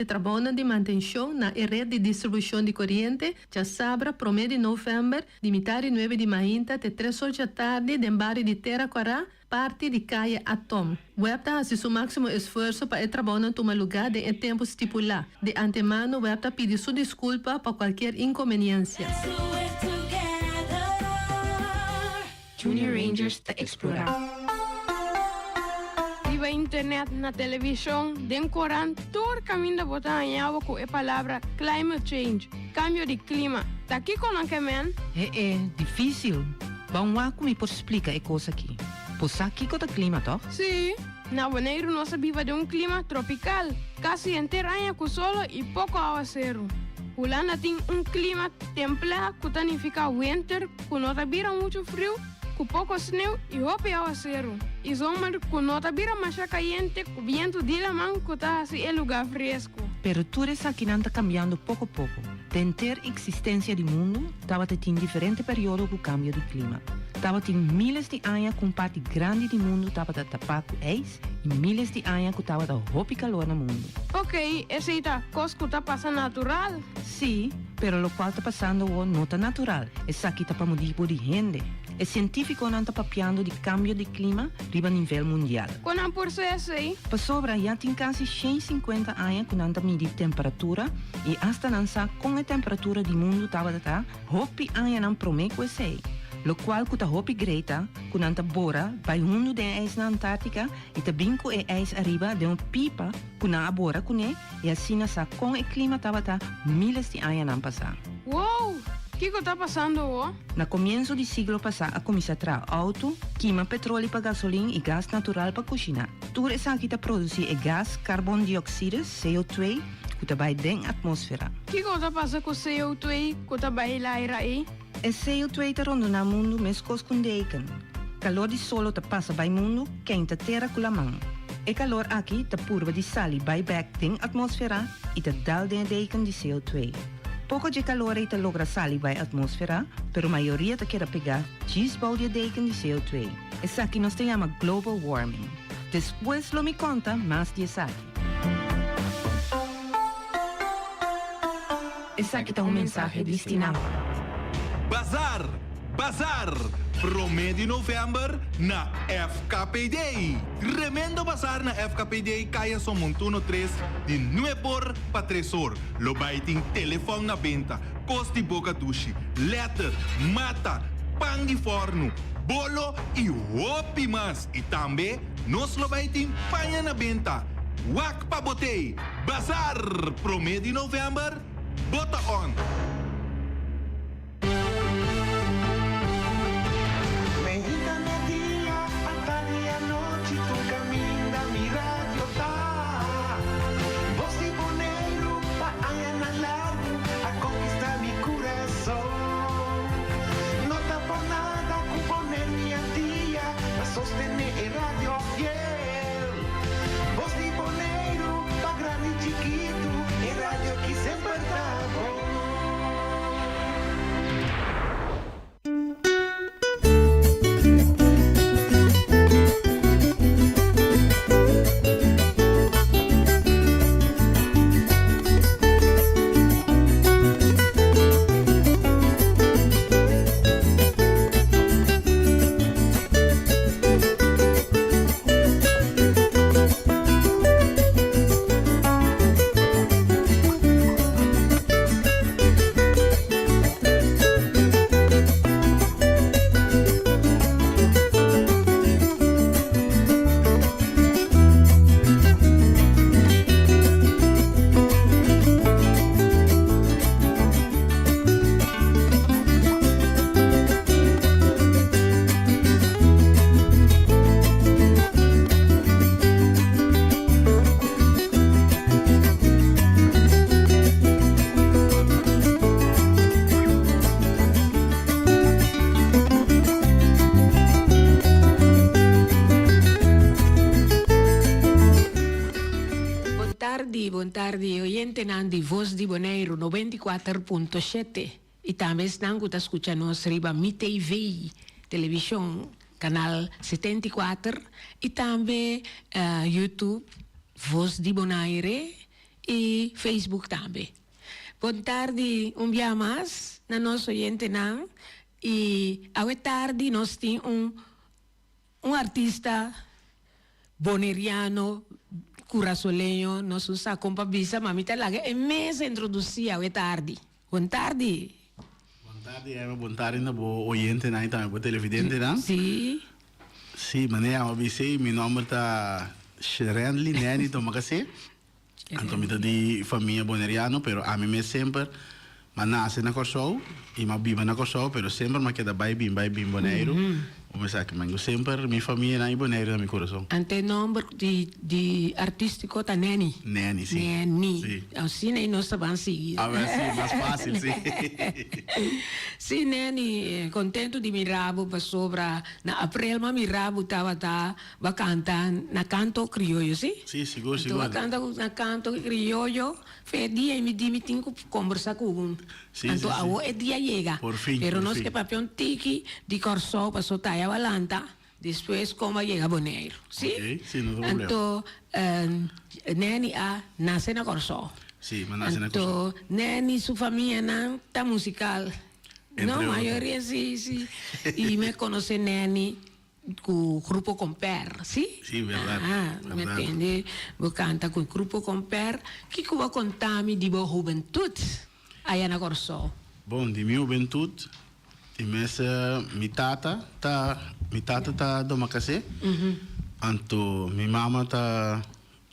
E trabounan di mantenshon na e ret di distribushon di koriente djasabra promé di novèmber di mitar di nuebe di mainta te tres or djatardi den bario di Tera Kòrá, parti di Kaya Atom. Web ta hasi su máksimo esfuerso pa e trabounan tuma lugá den e tempu stipulá. Di antemano web ta pidi su diskulpa pa kualkier inkonbeniensia. Junior Rangers ta eksplorá. Riba internet, na televishon, den korant, tur kaminda bo ta haña bo ku e palabra climate change, kambio di klima. Ta kiko nan ke men? He-e, difísil. Ban wak ku mi por splika e kos akí. Bo sa kiko ta klima, tòg? Sí. Na Boneiru nos a biba den un klima tropikal, kasi henter aña ku solo i poko awaseru. Hulanda tin un klima templá ku ta nifiká wenter ku no ta bira muchu friu, ku poko sneu i hopi awaseru, i zomer ku no ta bira masha kayente ku bientu di laman ku ta hasi e lugá fresku. Pero tur esakinan ta kambiando poko poko. Den ter eksistensia di mundu tabata tin diferente periodo ku kambio di klima. Tabatin míles di aña ku un parti grandi di mundu tabata tapá ku eis i míles di aña ku tabata hopi kalor na mundu. Oké, esei ta kos ku ta pasa natural. Sí, pero lokual ta pasando awor no ta natural, esaki ta pa motibu di hende. E sientífikonan ta papiando di kambio di klima riba nivel mundial. Kon nan por sa esei? Pasobra ya tin kasi 150 aña ku nan ta midi temperatura i asta nan sa kon e temperatura di mundu tabata ta hopi añanan promé ku esei. Lokual ku ta hopi grei ta ku nan ta bora bai hundu den e ijs na Antártika i ta bin ku e ijs ariba den un pipa ku nan a bora kuné i asina sa kon e klima tabata míles di añanan pasá. Wow! Kiko ta pasando awor? Na komienso di siglo pasá a kuminsá traha outo, kima petroli pa gasolin i gas natural pa kushiná. Tur esaki ta produsí e gas karbondiokside, CO2, ku ta bai den atmósfera. Kiko ta pasa ku CO2 ku ta bai laira ei? E CO2 ta rondoná mundu meskos ku un deken. Kalor di solo ta pasa bai mundu keinta tera ku laman. E kalor aki ta purba di sali bai bèk den atmósfera i ta dal den e deken di CO2. Poko dje kalor ei ta logra sali bai atmósfera, pero mayoria ta keda pegá djis bou di e deken di CO2. Esaki nos ta yama global warming. Despues lo mi konta mas di esaki. Esaki ta un mensahe di Stinapa. Bazar! Bazar! Promé di novèmber na FKPD! Tremendo bazar na FKPD Kaya Somontuno tres di nueb'or pa tres'or. Lo bai tin telefòn na benta, kos di boka dushi, lèter, mata, pan di fòrnu, bolo i hopi mas! I tambe nos lo bai tin paña na benta. Wak pa bo tei! Bazar! Promé di novèmber, bo ta on! Meinta media, atardi anochi, tur kaminda mi radio ta. Bos di Boneiru pa añanan largu a konkistá mi kurason. No ta por nada ku Boneiru i Antia ta sostené e radio fiel. Bos di Boneiru pa grandi chikitu, e radio ki semper ta bon. Bon tardi, bon tardi oyentenan di Voz di Boneiru 94.7 i tambe esnan ku ta skucha nos riba Mi TV, televishon, kanal 74 i tambe YouTube Voz di Bonaire. I Facebook tambe. Bon tardi un bia mas na nos oyentenan i awe tardi nos tin un un artista boneriano kurasoleño nos un sa kon pa bisa ma mi ta laga e mes introdusi awe tardi. Bon tardi. Bon tardi Emma, bon tardi na bo oyentenan i tambe bo televidentenan. Si. Si, manera a bisa mi nomber ta Sherendly Nenny Tomakase. Anto mi ta di famia boneriano, pero ami mes semper m'a nase na Kòrsou i m'a biba na Kòrsou, pero semper m'a keda bai bin bai bin Boneiru. Bo mester aki mango semper mi famianan i Boneiru na mi kurason. Anto e nomber di di artístiko ta Nenny? Nenny, si. Nenny. Si. Asina ei nos ta ban sigui. A ber, si, mas fásil, si. Si, Nenny, kontentu di mira bo pasobra na aprel m'a mira bo tabata Bo a canta na canto crioyo, si? Si, sigur, sigur. Bo a canta na canto crioyo, fe e dia y mi di mi tin cu combersa cu bo. Si, si, Anto si. awo e dia yega. Por fin, Pero por nos fin. ke papia un tiki di Corsou paso ta ya walanta, despues con bo a yega Boneiru, si? Ok, si, no ta problema. Anto, Nenny a nace na Corsou. Si, mi a nace na Corsou. Anto, Nenny su famianan ta musical. Entre No, otro. mayoria si, si. Y mi a conoce Nenny Ku Grupo Comper, si? Si, berdad. Ah, mi Berdad. tende bo kanta ku Grupo Comper. Kiko bo a konta mi di bo hubentut aya na Kòrsou? Bon, di mi hubentut, di mes mi tata ta, mi tata ta Domakasé, anto mi mama ta,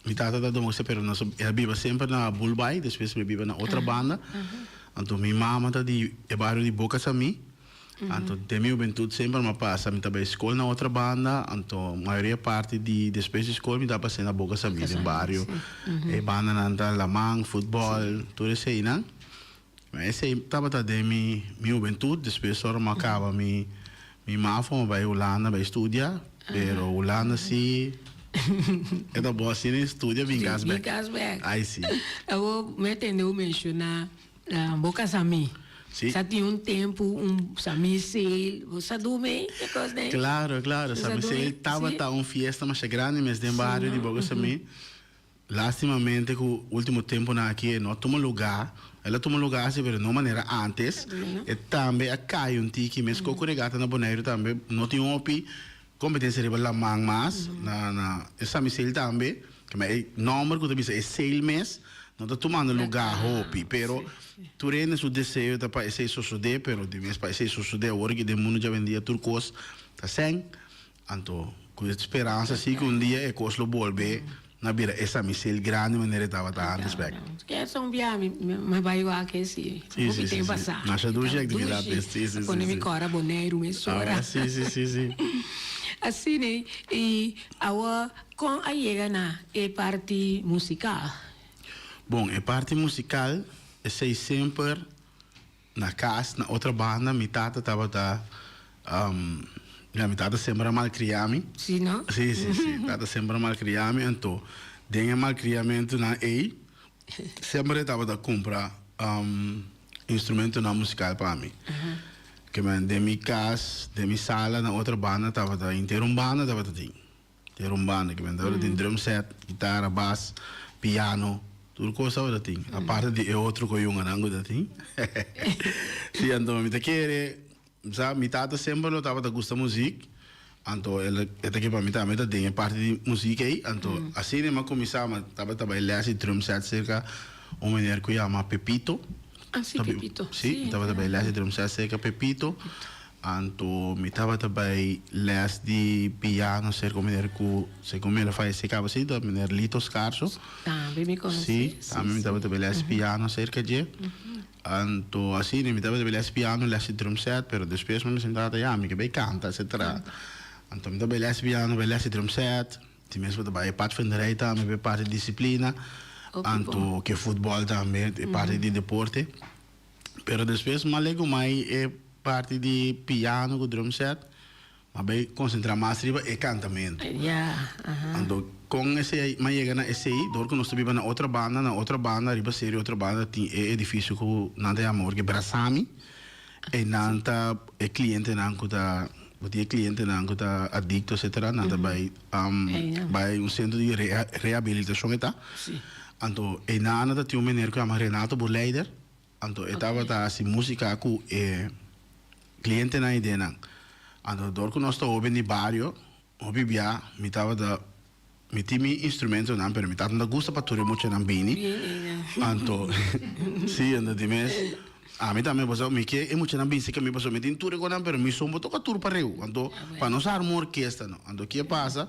mi tata ta Domakasé pero nos a, el a biba semper na Bulbai, despues mi a biba na otra banda, anto mi mama ta di e bario di Boca Samí, Anto den mi hubentud semper mi a pasa, mi ta bai skol na otra banda, anto mayoria parti di despues di skol mi ta pas'é na Boca Samí den bario. E bandanan ta laman, futbòl, tur eseinan. Ma esei tabata den mi mi hubentud, despues ora mi a kaba mi mi mafo mi a bai Hulanda bai studia, pero Hulanda si e ta bo asina e studia bin kas bèk. Bin kas bèk. Ai si. Awor mi a tende bo menshoná Boca Samí. Sí. Sa tin un tempu un Samí Sail, bo sa dumi e kos den? Claro, claro. Bo sa Samí dumi? Sail tabata Sí. un fiesta masha grandi mes den Sí, bario di no? Boca Samí. Lastimamente ku ultimo tempunan aki e no a tuma lugá. El a tuma lugá si pero no manera antes. No. E tambe a kai un tiki mes koko regata na Boneiru tambe no tin hopi kompetensia riba laman mas. Na na e Samí Sail tambe. Kema e nomber ku ta bisa e sail mes no ta tumando lugá hopi, pero tur hende su deseo ta pa esei sosodé, pero di mes pa esei sosodé awor ki den mundu djawendia tur kos ta sèn, anto ku e speransa si ku un dia e kos lo bolbe na bira e samisel grandi manera e tabata antes bèk. Kesa un bia mi mi bai wak esi Si, hopi si, si, tempu si. pasá. Masha dushi Ta aktividat dushi. mes. Si, si, A si, pone mi si. kòrda Boneiru mesora. Ah, si, si, si, si. Asina i awor Kon a yega na e parti musical? Bon, e parti musical esey semper na cas, na otra banda mi tata tabata, ya mi tata semper a malcria mi. Si no? Si, si, si, tata semper a malcria mi, anto den e malcriamentonan ey semper e tabata cumpra instrumentonan musical pa mi. Ke men den mi cas, den mi sala na otra banda tabata, henter un banda tabata tin. Tin un banda ki men tabata tin drum set, kitara, bas, piano, tur kos tabata tin. Aparte di e otro koyunganan ku ta tin. Si, anto mi ta kere, sa, mi tata semper lo tabata gusta muzik, anto el e ta ke pa mi tambe ta den e parti di muzik ei, anto asina mi a kuminsá, mi tabata bai les di drum set serka un meneer ku yama Pepito. Ah, si, Pepito. Si, mi tabata bai les di drum set serka Pepito. Anto mi tabata bai les di piano serka un meneer ku segun mi el a fayesé kaba si, ta meneer Lito Scarso. Tambe mi konosé. Si, tambe mi tabata bai les piano serka dje. Anto asina mi tabata bai les piano, les di drum set, pero despues mi sinta ta ya mi ke bai kanta etcetera. Anto mi ta bai les piano, bai les di drum set, di mes mi ta bai e padvinderij tambe pa e parti di disiplina, anto ke futbòl tambe e parti di deporte. Pero despues m'a legumai e parti di piano cu drum set, m'a bay concentra mas riba e cantamento. Anto con esey m'a yega na esey, dor cu nos ta biba na otra banda, na otra banda, riba serie otra banda tin e edificio cu nan ta yama awor Brasami, e nan ta e clientenan cu ta, bo tin e clientenan cu ta adicto etcetera, nan ta bay bay un centro di rehabilitacion e ta. Anto einan ta tin un meneer ku yama Renato Burleider. Anto e tabata hasi músika ku e klientenan i denan. Anto dor ku nos ta hoben di bario, hopi bia mi tabata mi tin mi instrumentonan pero mi tata no ta gusta pa tur e muchanan bini. Anto si anto di mes ami tambe pasobra mi ke e muchanan bini serka mi pasobra mi tin tur e konan pero mi son por toka tur pareu. Anto pa nos arma un orkesta no. Anto ke pasa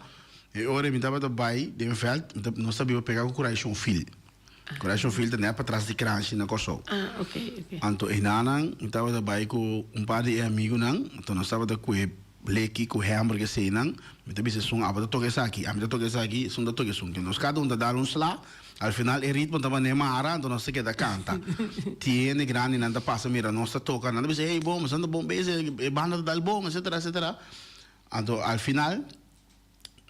e ora mi tabata bai den vèlt mi ta nos ta biba pega ku Kuraishon Fil. Kuraishon Fil ta nèt patras di Kranshi na Kòrsou. Anto enanan mi tabata bai ku un par di e amigunan anto nos tabata kue bleki ku hèmberg eseinan. Mi ta bisa esun abo ta toka esaki, ami ta toka esaki, esun ta toka esun. Nos kada un ta dal un sla, al final e ritmo ta manera mara anto nos ta keda kanta. Tiene grandinan ta pasa mira nos ta toka, nan ta bisa hey bon, boso ta bon bezig, e banda ta dal bon, etcetera etcetera. Anto al final.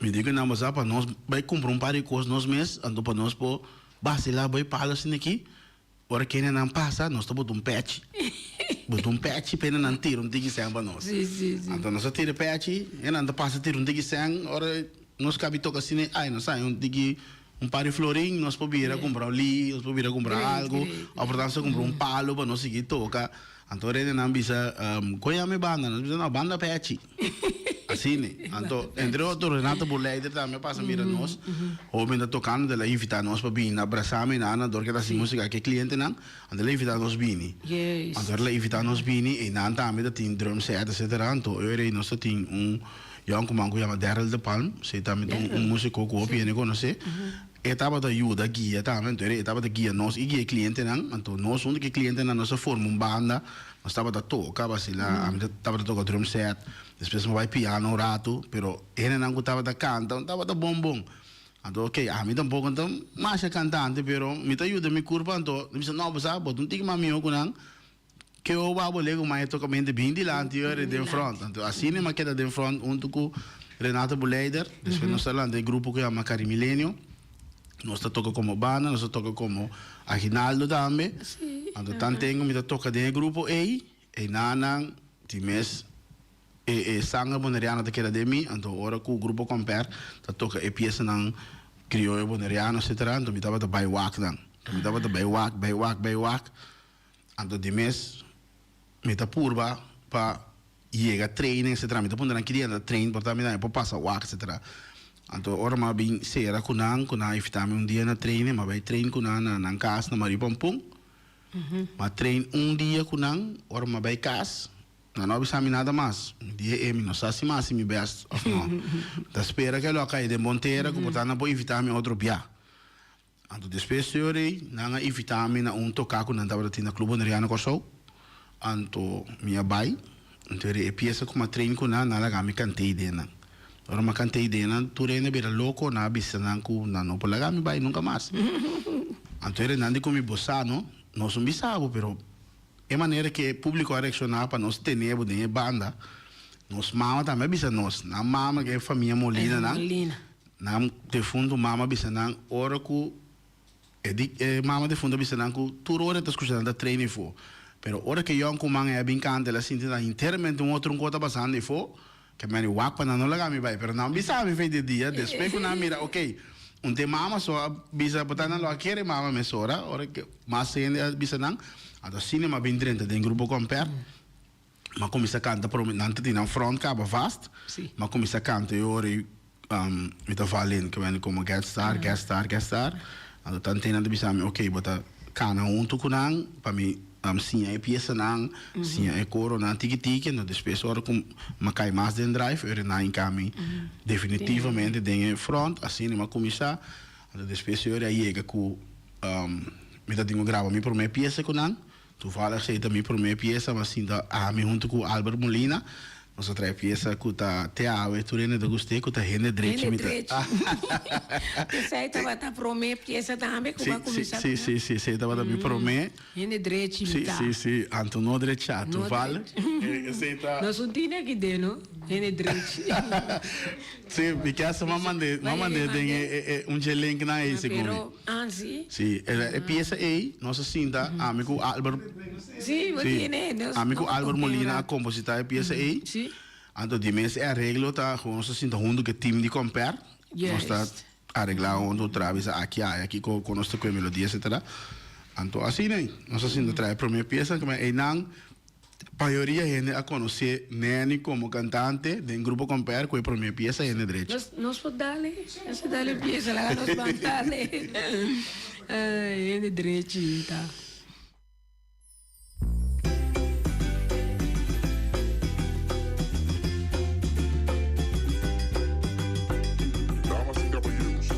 Mi di ku nan bo sa pa nos bai kumpra un par di kos nos mes, anto pa nos por basilá bai palo asina aki, ora kende nan pasa nos ta bota un pèchi, bota un pèchi pa hende nan tira un tiki sèn pa nos. Anto nos a tira e pèchi, hende nan ta pasa tira un tiki sèn, ora nos kabi toka asina ai nos haña un tiki un par di florin nos por bira kumpra oli, nos por bira kumpra algu, òf por ta nos ta kumpra un palo pa nos sigui toka. Anto ora hende nan bisa, Kon yama e banda? Nos bisa, No, Banda Pèchi. Asina. Anto, entre otro, Renato Burleider tambe a pasa mira nos. Hoben ta tokando, el a invitá nos pa bini abrasá mi nan, dor ke ta hasi músika ku e klientenan. Anto el a invitá nos bini. Anto ora el a invitá nos bini, einan tambe ta tin drum set, etcetera. Anto ora ei nos ta tin un yònkuman ku yama Daryl de Palm, esei tambe ta un músiko ku hopi hende konosé. E tabata yuda guia tambe, anto e tabata guia nos i guia e klientenan. Anto nos huntu ku e klientenan nos a forma un banda, nos tabata toka, basila, ami tabata toka drum set, despues mi a bai piano un ratu, pero e hendenan ku tabata kanta no tabata bon bon. Anto ok, ami tampoko no ta masha kantante, pero mi ta yuda mi kurpa, anto mi bisa no bo sa, bo ta un tiki mas mihó ku nan, Ke oba bo lego mai tocamente bin dilanti yo den front. Anto asina mi a keda den front hunto cu Renato Buleider. Despues nos a lanta e grupo cu yama Carimilenio. Nos ta toca como banda, nos ta toca como aguinaldo tambe. Anto tantengo mi ta toca den e grupo ey, eynanan di mes e e sanger boneriano ta keda den mi. Anto ora cu grupo Comper ta toca e piesanan crioyo boneriano etcetera, anto mi tabata bay wak nan. Mi tabata bay wak, bay wak, bay wak. Anto di mes mi ta purba pa yega training etcetera. Mi ta puntra nan ki dia nan ta train por ta mi tambe por pasa wak etcetera. Anto ora mi a bin sera ku nan, ku nan a invita mi un dia na training, mi a bai train ku nan na nan kas na Marie Pampun. Mi a train un dia ku nan, ora mi a bai kas nan no a bisa mi nada mas. Mi di e mi no sa si mi a hasi mi best of no. Mi ta spera ke lo a kai den bon tera ku por ta nan por invita mi otro bia. Anto despues di ora ei, nan a invitá mi na un toká ku nan tabata tin na Club Boneriano Kòrsou. Anto mi a bai. Anto e piesa ku mi a train ku nan, nan a laga mi kant'é den nan. Ora mi a kant'é den nan, tur hende a bira loko, nan a bisa nan ku nan no por laga mi bai nunka mas. Anto e nan di ku mi, Bo sa no, nos no bisa bo, pero e manera ku e públiko a reakshoná pa nos tene bo den e banda, nos mama tambe a bisa nos. Nan mama, ku e famia Molina nan. Nan defuntu mama bisa nan ora ku e di e mama defuntu a bisa nan ku tur ora e ta skucha nan ta train efo. Pero ora ku e yònkuman ei a bin kanta el a sinti nan hinteramente un otro un kos ta pasando efo ke meni wak pa nan no laga mi bai. Pero nan bisa mi fe di dia despues ku nan a mira oke un te mama so a bisa por ta nan lo a kere mama mesora ora ku mas hende a bisa nan anto asina mi a bin drenta den grupo Comper. Mi a kuminsá kanta prome nan ta tin nan front kaba vast. Mi a kuminsá kanta e ora ei mi ta val in ke wende komo get star, get star, get star. Anto tanten nan ta bisa mi ok bo ta kana huntu ku nan pa mi siña e piesanan, siña e koronan tiki tiki. Anto despues ora ku mi a kai mas den drive e ora nan a hinka mi definitivamente den e front. Asina mi a kuminsá. Anto despues e ora a yega ku mi ta tin ku graba mi prome piesa ku nan. Toevallig esei ta mi promé piesa, m'a sinta ami huntu ku Albert Molina. Nos a trae piesa ku ta te awe tur hende ta gust'é, ku ta Hende Drechi mi ta. Hende Drechi. Esei tabata promé piesa tambe ku bo a kuminsá ku nan? Sí, sí, sí, esei tabata mi promé. Hende Drechi mi ta. Sí, sí, sí, anto no drechá, toevallig. Esei ta. Nos un tine aki den no, Hende Drechi. Sí, mi ke hasta m'a mand'é, m'a mand'é den e un dje linknan ei segun mi. Pero, ah, sí? Sí, e piesa ei nos a sinta, ami ku Albert. Sí, bo tiene. Sí, ami ku Albert Molina a kompositá e piesa ei. Sí. Anto di mes e areglo ta ku nos a sinta huntu ku e team di Comper. Juist. Nos ta. Areglá huntu traha bisa aki aya kiko kon nos ta kue melodia etcetera. Anto asina ei nos a sinta traha e prome piesa keme einan mayoria hende a konosé Nanny komo kantante den Grupo Compare ku e prome piesa hende drechi. Nos nos por dale nos por dale piesa laga nos ban dale hende drechi ta. Damas y caballeros,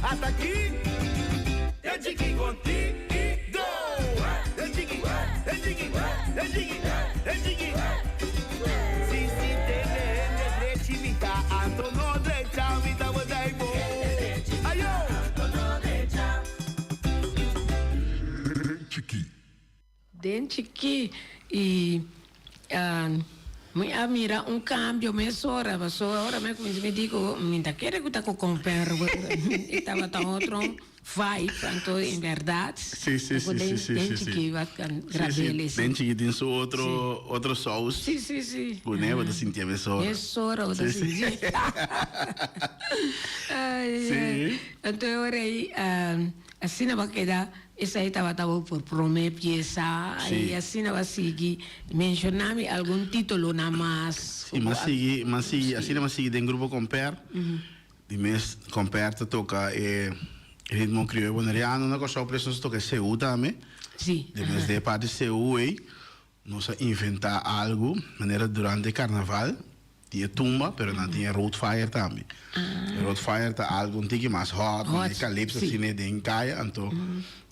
ata aki Den Chiki. Den chikí y mi a mira un cambio mesora pasobra ora mi a cuminsa mi di cu mi ta kere cu ta cu comper e tabata otro. Vibe, anto en berdad. Sí, sí, sí, sí, sí, Den sí, chiki wat kan grabele, sí. Den chiki tin su otro, otro saus. Sí, sí, sí. Ku ne bo ta sintié mesora. Mesora bo ta sintié. Ay, Sí. ay. Anto e ora ei, asina bo a keda, esei tabata bo por promé piesa, Sí. i asina bo a sigui. Menshoná mi algun titulonan mas. Sí, m'a sigui, m'a sigui, asina m'a sigui den Grupo Comper. Di mes Comper ta toca e ritmo crioyo boneriano na Corsou pero nos ta toca e seú tambe. Sí. Di mes de parti seú ei nos a inventa algo manera durante carnaval tin e tumba pero nan tin e road fire tambe. E road fire ta algo un tiki mas hot, Hot, e calypso sí. asina den caya anto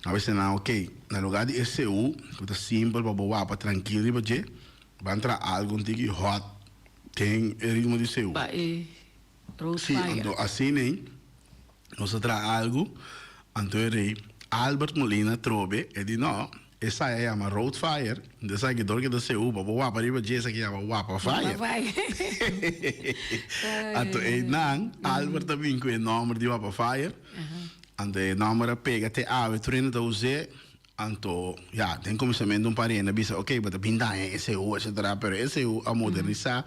a bisa nan ok na lugar di e seú cu ta simpel pa bo wapa trankil riba dje ban traha algo un tiki hot den e ritmo di seú. Pa e Road Sí, Fire. anto asina ei nos a traha algu, anto e rei Albert Molina trobe e di no, esai a yama Road Fire, anto esaki dor ke ta seú pa bo wapa riba dje esaki yama Wapa Fire. Wapa Fire. Anto einan Albert a bin ku e nòmber di Wapa Fire, anto e nòmber a pega te awe tur hende ta us'é, anto ya den kuminsamentu un par hende a bisa ok bo ta bin daña e seú etcetera, pero e seú a modernisá,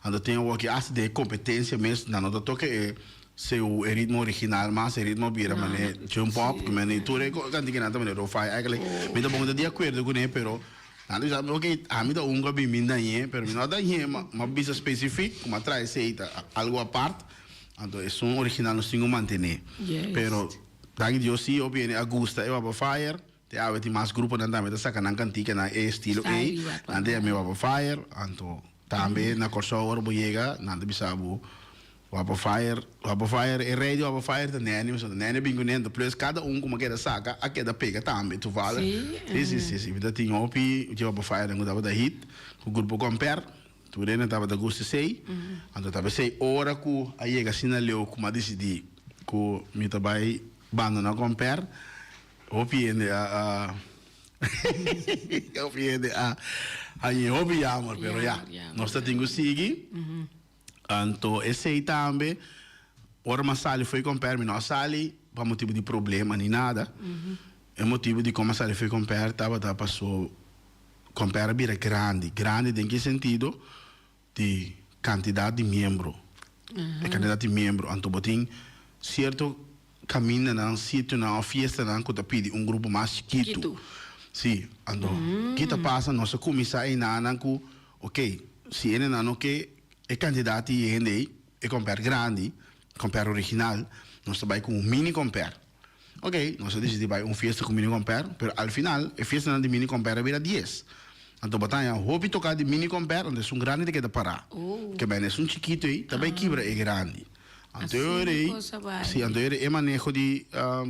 anto tin awoki asta den e kompetensia mes nan no ta toka e seú e ritmo original mas, e ritmo a bira manera jump up ku mene tur e kantikinan ta manera rofai eigenlijk mi ta bon ta di akuerdo kuné pero nan ta bisa ok ami ta un ku a bin bin dañ'é pero mi no a dañ'é mi a bisa spesifik ku mi a traha esei ta algu apart anto esun original nos tin ku mantené pero. Danki Dios si hopi hende a gusta e Wapa Fire. Te awe tin mas gruponan tambe ta saka nan kantika na e estilo ei. Nan ta yama e Wapa Fire. Anto tambe na Kòrsou ora bo yega nan ta bisa bo Wapa Fire, Wapa Fire, e rei di Wapa Fire ta Neny pasobra Neny a bin ku nento. Plus kada un ku a keda saka a keda pega tambe toevallig. Si si si si. Mi ta tin hopi dje Wapa Fire nan ku tabata hit ku grupo Comper. Tur hende tabata gusta esei. Anto ta p'esei ora ku a yega asina leu ku mi a disidí ku mi ta bai bandoná Comper, hopi hende a hopi hende a haña hopi yammer, pero ya, nos ta tin ku sigui. Anto esei tambe, ora mi a sali fo'i Comper, mi no a sali pa motibu di problema ni nada. E motibu di kon mi a sali fo'i Comper tabata paso Compare a bira grandi. Grandi den ki sentido? Di kantidat di miembro. E kantidat di miembro. Anto bo tin sierto kamindanan, sitionan òf fiestanan ku ta pidi un grupo mas chikitu. Si. Anto ki ta pasa? Nos a kuminsá einanan ku, oke, si hendenan no ke e kantidat di hende ei, e compare grandi, compare original, nos ta bai ku un mini compare. Ok, nos a disidí bai un fiesta ku Mini Comper, pero al final e fiestanan di Mini Comper a bira dies. Anto bo ta haña hopi toká di Mini Comper, anto esun grandi ta keda pará. Ke bende esun chikitu ei ta bai kibra e grandi. Anto e ora ei, si, anto e ora ei e maneho di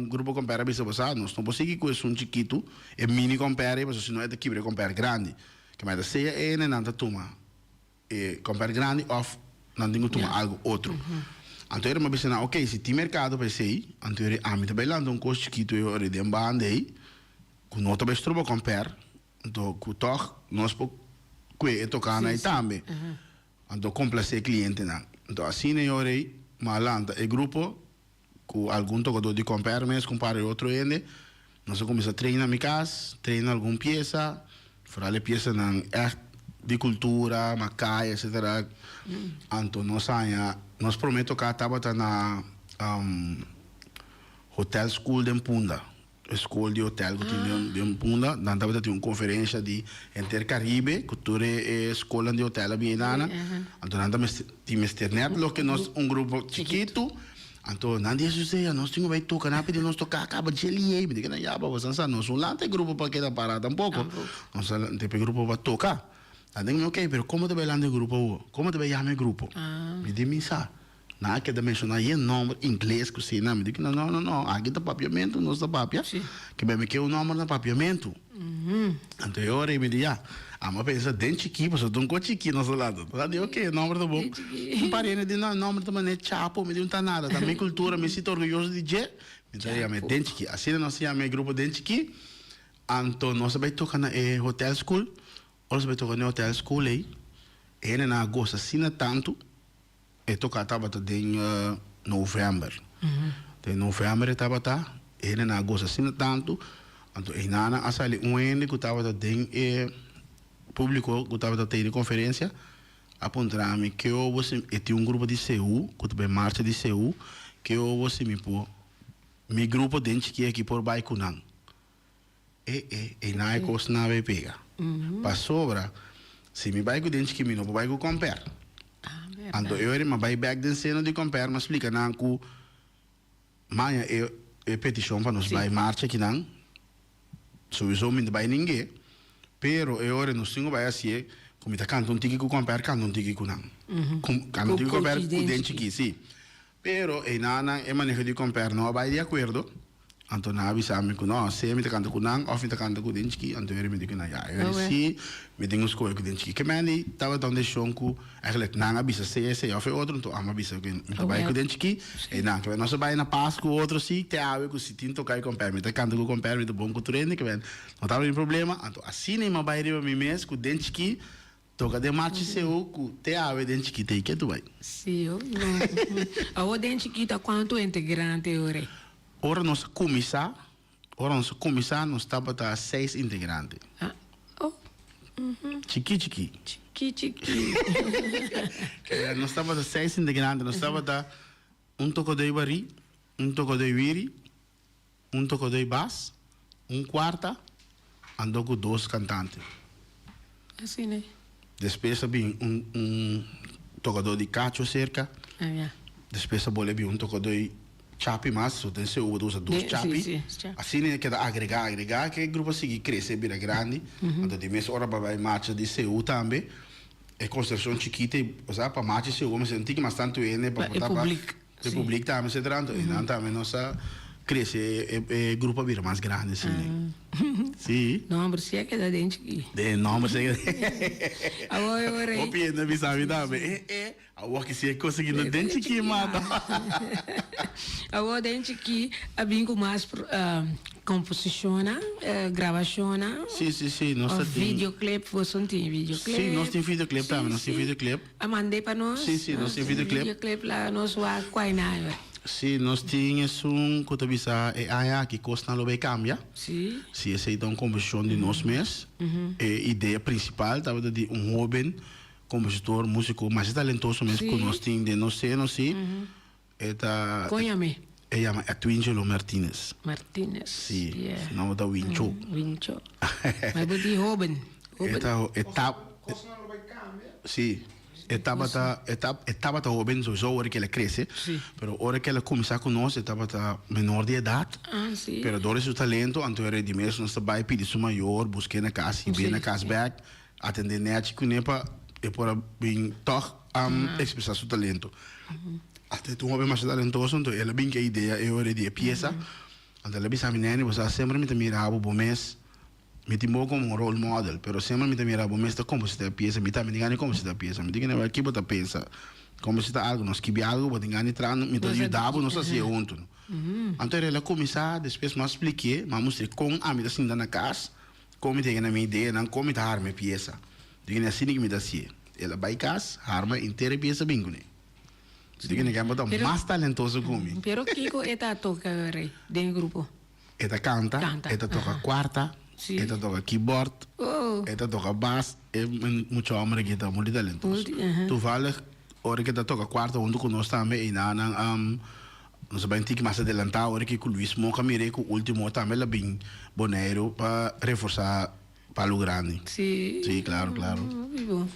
Grupo Comper a bisa bo sa, nos no por sigui ku esun chikitu, e Mini Comper ei, pasobra si no e ta kibra e Comper grandi. Ke mester sea e hendenan ta tuma. E comprar grandi of nan tin cu tuma algo otro. Anto ora mi a bisa nan, ok, si tin mercado pa esey, anto ora ami ta bay lanta un cos chikito e ora den banda ey, cu no ta bay stroba comprar, anto cu toch nos por cue e toca nan ey tambe. Anto complace e clientenan. Anto asina e ora ey mi a lanta e grupo Ku algun tokadó di Compare mes, kumpara e otro hende. Nos a kuminsá train na mi kas, train algun piesa, foral e piesanan ègt di kultura, makaya, etsetera. Anto nos haña, nos promé toká tabata na Hotel School den Punda, e skol di hotel ku tin den Punda. Nan tabata tin un konferensha di henter Karibe ku tur e skolnan di hotel a bini einan. Anto nan ta mester tin mester nèt loke nos un grupo chikitu. Anto nan di Jesus ei, nos tin ku bai toka, nan a pidi nos toka kaba dje liei. Mi di nan, ya bo boso sa nos no lanta e grupo pa keda para tampoko. Nos a lanta e grupo pa toka. Nan di mi, ok, pero komo ta bai lanta e grupo awor? Komo ta bai yama e grupo? Mi di mi sa. Nan a keda menshoná yen nòmber ingles ku si nan. Mi di ku nan, no, no, no, aki ta papiamentu nos ta papia. Ke bai mi ke un nòmber na papiamentu. Anto e ora ei mi di, ya, amo a pensa den chikí, pasobra ta un kos chikí nos ta lanta. Nan di, ok, e nòmber ta bon. Un par hende di, no, e nòmber ta manera Chapo. Mi di, un ta nada, ta mi kultura, mi si ta orguyoso di dje. Mi ta yama e Den Chikí. Asina nos a yama e grupo Den Chikí. Anto nos a bai toka na e hotel school. Ora nos a bai toka na e hotel school ei, e hendenan a gosa asina tantu. E toka tabata den novèmber. Den novèmber e tabata. E hendenan a gosa asina tantu, anto einanan a sali un hende ku tabata den e públiko ku tabata tene konferensia a puntra mi ke obo si e tin un grupo di seú ku ta bai marcha di seú, ke obo si mi por mi grupo den chikí aki por bai ku nan. E e einan e kosnan a bai pega. Pasobra si mi bai ku den chikí mi no por bai ku kòmpèr. Anto e ora mi a bai bèk den seno di kòmpèr mi a splika nan ku. Maña e e peticion pa nos bay marcha kinan, sowiso mi no bay ningue, pero e ora nos tin cu bay hacié cu mi ta canta un tiki cu comper, canta un tiki cu nan. Canta un tiki cu comper cu den chiki, si. Pero eynan e maneho di comper no a bay di acuerdo, anto nan a bisa mi cu no, sea mi ta canta cu nan of mi ta canta cu den chiki, anto e ora mi di cu nan ya, e ora si mi tin cu scoge cu den chiki. Ke mende tabata un decision cu Eigenlijk nan a bisa sea esei of e otro, enton amo a bisa ku mi ta bai ku den chikí. E nan ke nos a bai na pas ku otro si, te awe ku si tin toka e komper mi ta kanta ku komper mi ta bon ku tur hende ke ben no tabata tin problema. Anto asina mi a bai riba mi mes ku den chikí toka den marchi seu ku te awe den chikí ta ke tu bai. Sí, oh, no. Awor den chikí ta kuantu integrante ora? Ora nos a kuminsá, Ora nos a kuminsá nos tabata seis integrante. Ah, oh. Chikí chikí. Chikí chikí. Kaya nos tabata seis integrante. Nos tabata un tokadó di barí, un tokadó di wiri, un tokadó di bas, un kuarta, anto ku dos kantante. Asina e. Despues a bin un un tokadó di kacho serka. Ah, ya. Despues a bolbe bin un tokadó di chapi mas, so den seú bo ta usa dos chapi. Sí, sí, chapi. Asina e keda agregá, agregá, ke grupo a sigui krese bira grandi. Anto di mes ora pa bai marcha di seú tambe, e konstrukshon chikito ei, osea pa marcha di seú bo mester un tiki mas tantu hende pa Pa e por ta pa publik. E publik tambe etcetera, anto einan tambe nos a krese e grupo a bira mas grandi asina. Si. Nomber si a keda den chikí. Den nomber si a keda. Awor e ora ei. Hopi hende a bisa mi tambe, e e, awor ki si e kos aki no den chikí mano. Awor den chikí a bin ku mas komposishonnan, grabashonnan. Si, si, si, nos ta tin. Of videoclip, boso tin videoclip? Si, nos tin videoclip tambe, nos tin videoclip. A mand'é pa nos. Sí, sí, nos tin videoclip. Videoclip la nos wak kwai na awe. Sí, nos tin esun ku ta bisa e aña aki kosnan lo bay kambia. Sí. Sí, esei ta un komposishon di nos mes. E idea prinsipal tabata di un hoben kompositor, músiko masha talentoso mes ku nos tin den nos seno, sí. E ta. Kon yam'é? E yama Edwingelo Martinez. Martinez. Sí, Yeah. su nomber ta Wincho. Wincho. Ma e bo di hoben. E ta, e ta. Sí, e tabata, e ta, e tabata hoben sowieso ora ku el a krese. Sí. Pero ora ku el a kuminsá ku nos e tabata menor di edat. Ah, sí. Pero dor di su talento anto era di mes nos ta bai pidi su mayor busk'é na kas i bin na kas bèk, atendé nèchi kuné pa e por a bin tòg ekspresá su talento. Hasta e ta un hoben masha talentoso, anto el a bin ku e idea e ora di e piesa. Anto el a bisa mi, Neni, bo sa semper mi ta mira bo bo mes, mi tin bo komo un role model, pero semper mi ta mira bo mes ta kompositá e piesa, mi tambe tin gana di kompositá e piesa. Mi tin gana wak ki bo ta pensa, kompositá algu, no skibi algu, bo tin gana di traha, mi ta yuda bo, nos hasié huntu. Anto el a kuminsá, despues mi a splik'é, mi a mustr'é kon ami ta sinta na kas, kon mi ta yega na mi ideanan, kon mi ta harma e piesa. Di asina ki mi ta hasié. El a bai kas, harma henter e piesa bin kuné. Di ki bo ta mas talentoso ku mi. Pero kiko e ta toka rei den e grupo? E ta kanta, e ta toka kuarta, e ta toka keyboard, e ta toka bas. E mucha homber aki ta multi talentoso. Toevallig ora ke ta toka kuarta huntu ku nos tambe einanan nos a bai un tiki mas adelantá ora ke ku Luis Moka mir'é ku ultimo tambe el a bin Boneiru pa reforsá Palo Grandi. Sí. Sí, claro, claro. Hopi bon.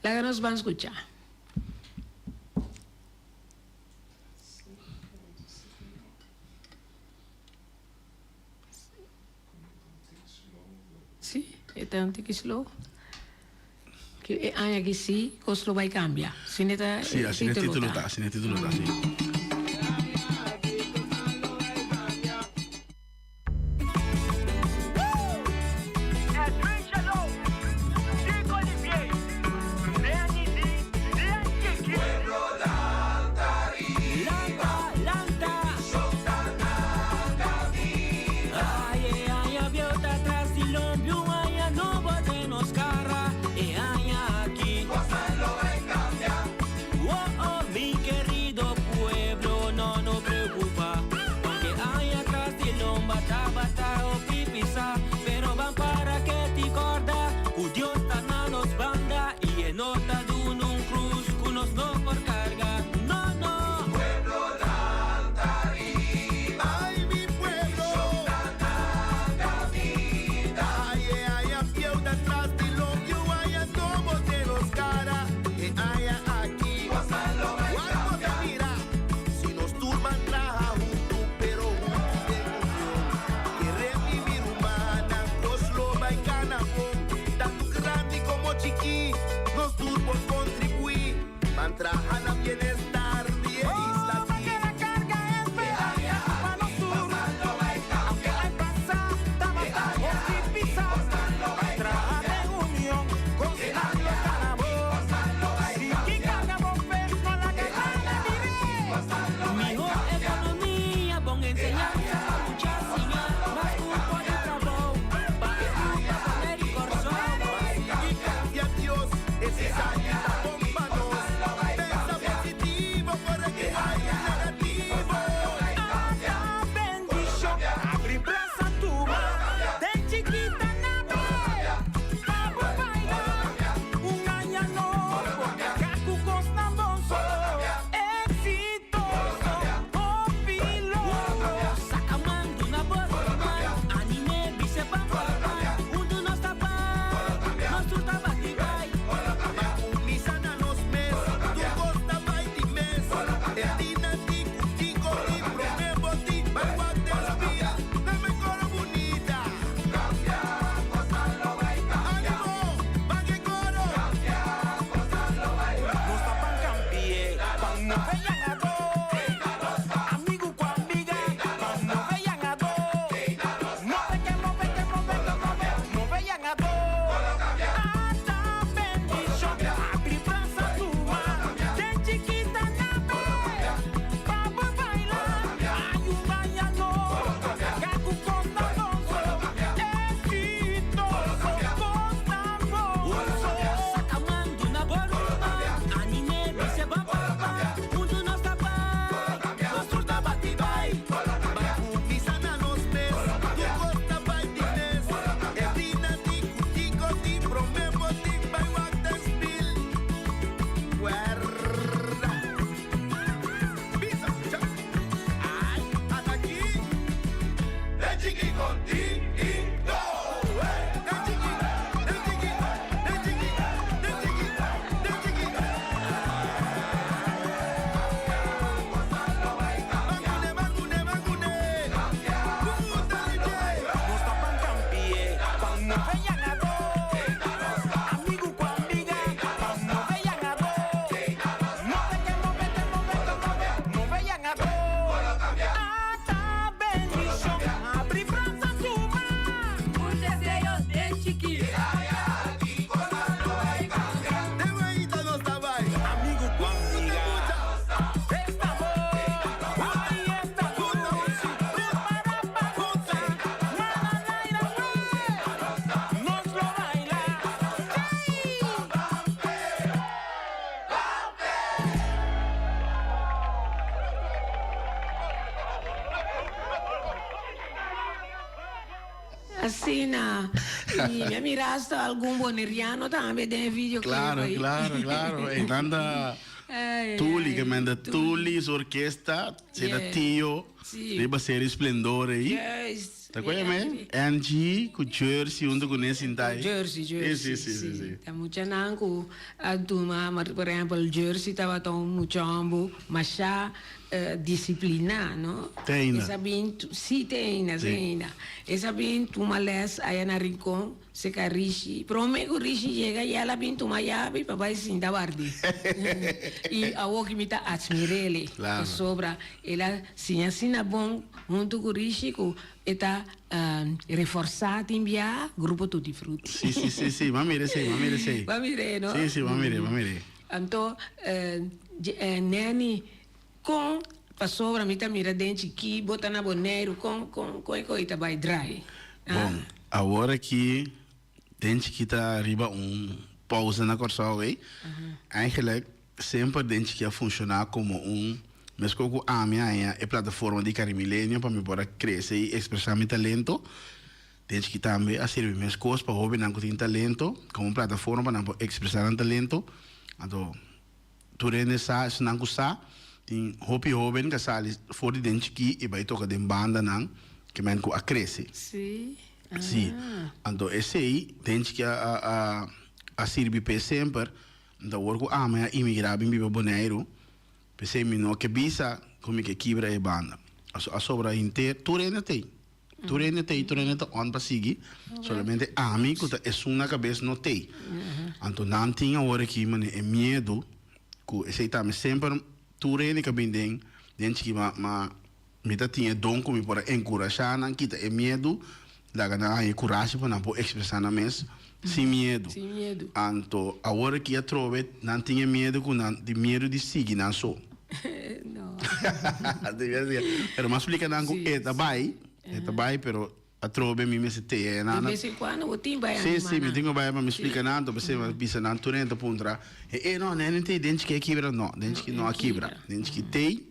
Laga nos ban skuchá. Sí, e ta un tiki slow. Ke e aña aki sí, kos lo bai kambia. Asina ta Sí, asina e título ta, asina e título ta, sí. Asina. I mi a mira hasta algun boneriano tambe den e videoclip Claro, ahí. claro, claro. Ey, nan ta Ay, Tuli, ay, ke men ta Tuli, su orkesta, se ta Yeah. Tio, Sí. riba seri Splendor ei. Juist. Ta koe me? Angie ku Jersey huntu ku ne sinta ei. Jersey, Jersey. Sí, sí, sí, sí, sí. Ta muchanan ku a tuma, maar por ehempel Jersey tabata un mucha homber masha disipliná, no? Te ainda. E sa bin, sí, te ainda, te ainda. E sa bin tuma les aya na Rincon, serka Rishi. Prome ku Rishi yega ya el a bin tuma yabi pa bai sinta wardi. I awor ki mi ta atmir'el, pasobra el a siña asina bon huntu ku Rishi ku e ta reforsá tin bia Grupo Tutti Frutti. Sí, sí, sí, sí, m'a mira esei, m'a mira esei. B'a mir'é, no? Sí, sí, m'a mir'é, m'a mir'é. Anto Nanny, kon pasobra mi ta mira den chikí bo ta na Boneiru, kon kon kon e koi ta bai drai? Bon, awor aki den chikí ta riba un pausa na Kòrsou ei. Eigenlijk semper den chikí a funshoná komo un, meskos ku ami a haña e plataforma di Carimilenio pa mi por a krese i ekspresá mi talento, Den chikí tambe a sirbi meskos pa hóbennan ku tin talento, komo un plataforma pa nan por ekspresá nan talento. Anto tur hende sa, esnan ku sa, tin hopi hóben ku a sali for di den chikí i bai toka den bandanan ke men ku a krese. Sí. Sí. Anto esei den chikí a a a sirbi p'e semper. Anto awor ku ami a imigrá bin biba Boneiru, p'esei mi no ke bisa ku mi ke kibra e banda. A sobra henter tur hende t'ei. Tur hende t'ei, tur hende ta on pa sigui, solamente ami ku ta esun na kabes no t'ei. Anto nan tin awor aki manera e miedu ku esei tambe semper tur hende ka bin den den chiki ma ma mi ta tin e don ku mi por a enkurashá nan kita e miedu laga nan haña e kurashi pa nan por ekspresá nan mes sin miedu. Sin miedu. Anto awor aki atrobe nan tin e miedu ku nan tin miedu di sigui nan so. No. Pero m'a splika nan ku e ta bai, e ta bai pero atrobe mi mester te e nan. De bes en kuando bo tin bai Sí, anima sí, mi nan. tin ku bai pa mi splika nan, anto p'esei mi bisa nan tur hende ta puntra, e e no, Neni t'ei den chiki a kibra? No, den chiki no a kibra. Den chiki t'ei,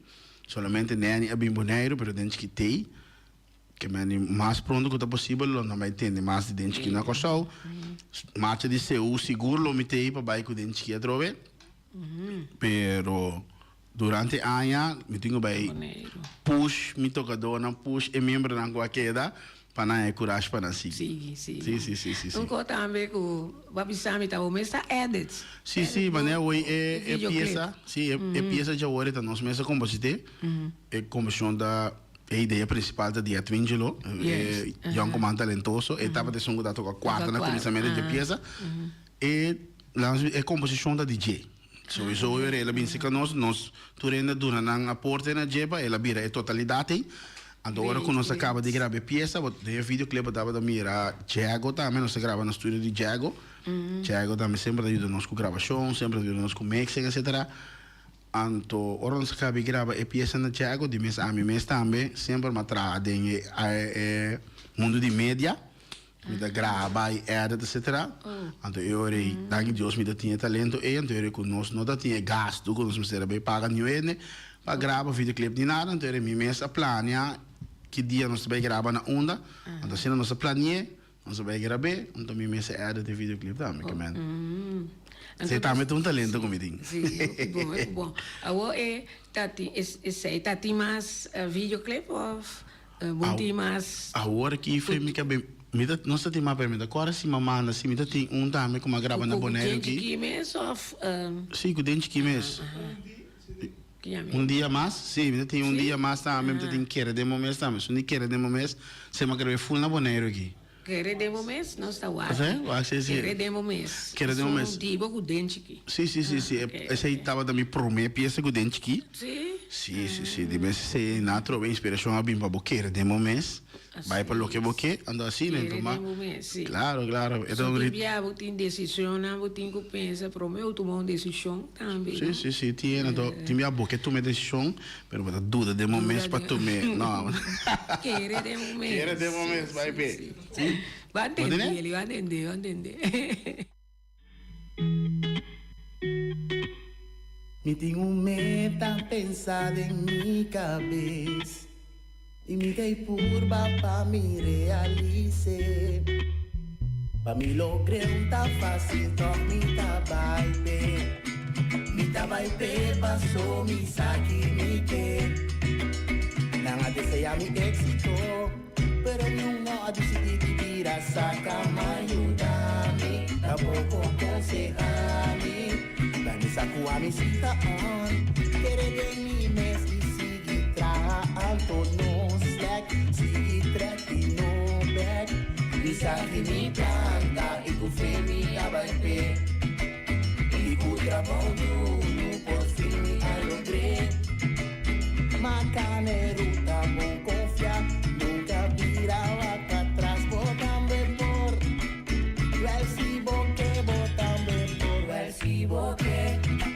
solamente Neni a bin Boneiru, pero den chiki t'ei. Ke meni mas pronto ku ta posibel lo nan bai tende mas di den chiki na Kòrsou. Marcha di Seú sigur lo mi tei pa bai ku den chiki atrobe. Pero durante aña mi tin ku bai push mi tokadónan, push e miembronan ku a keda pa nan haña kurashi pa nan sigui. Sigui, sigui. Sí, sí, sí, sí, sí. Un kos tambe ku bo a bisa mi ta bo mes ta edit. Sí, sí, manera awor e e Videoclip. piesa, sí, e piesa djawoor ta nos mes a komposit'é. E komposishon ta. E idea principal ta di Edwin Gelo, e yoncuman talentoso. E tabata esun cu ta toca cuarta na cuminsamentu dje pieza. E e composicion ta di dje. Sowiso ora el a bin cerca nos, nos tur hende a duna nan aporte na dje pa el a bira e totalidad ey. Anto ora cu nos a caba di graba e pieza, bo den e videoclip bo tabata mira Jago tambe, nos a graba na studio di Jago. Jago tambe semper ta yuda nos cu grabacion, semper ta yuda nos cu mixing, etcetera. Anto ora nos a kabi graba e piesa na Chaco, di mes ami mes tambe semper m'a traha den e e mundu di media. Mi ta graba i edit etcetera. Anto e ora ei, danki Dios mi ta tin e talento ei, anto e ora ei ku nos no ta tin e gastu ku nos mester a bai paga niun hende pa graba videoclip ni nada, anto e ora ei mi mes a plania ki dia nos ta bai graba na unda, anto asina nos a plani'é. Nos a bai grab'é, anto mi mester edit e videoclip tambe, ke men. Esei tambe ta un talento ku mi tin. Sí, hopi bon, hopi bon. Awor e ta tin, esei ta tin mas videoclip of bo tin mas? Awor aki fe mi ka bin, mi ta, nos ta tin mas pero mi ta kòrda si mi a manda, si mi ta tin un tambe ku mi a graba na Boneiru aki. Ku den chikí mes of? Sí, ku den chikí mes. Un dia mas? Sí, mi ta tin un dia mas tambe, mi ta tin kere den bo mes tambe. Esun di kere den bo mes, se mi a grab'é ful na Boneiru aki. Kere den bo mes? Nos ta wak. Así? Wak, sí, sí. Kere den bo mes. Kere den bo mes. Esun di bo ku den chikí. Sí, sí, sí, sí. Esei tabata mi promé piesa ku den chikí. Sí? Sí, sí, sí. Di mes esei nan a troba inspirashon a bin pa bo kere den bo mes. Bai pa loke bo ke, anto asina Kere tuma. den bo mes, si. Claro, claro. E ta So un tin rit. bia bo tin decisionnan bo tin cu pensa prome bo tuma un decision tambe, Si, no? si, si. Tin anto tin bia bo ke tuma e decision, pero bo ta duda den bo Duda mes pa den. tum'e. No. Kere den bo mes. Kere den bo mes, bai Si, p'e. si. Si. Bo a Bo tene? ntende, Eli, bo a ntende, bo a ntende. Mi tin un meta pensa den mi cabes. I mi ta purba pa mi realis'é. Pa mi logr'é n' ta fásil, tòg mi ta bai p'e. Mi ta bai p'e paso mi sa ki mi ke. Nan a deseá mi éksito, pero niun no a disidí di bira saka man yuda mi, tampoko konsehá mi. Pero mi sa ku ami si ta on, kere den mi mes i sigui traha anto no slack, sigui trek i no bek. Mi sa ki mi plan ta i ku fe mi a bai p'e. I ku trabou duru por fin mi a logr'é. Ma kana e ruta bon konfia, nunka bira wak atras, bo tambe por. Wèl si bo ke bo tambe por. Wèl si bo ke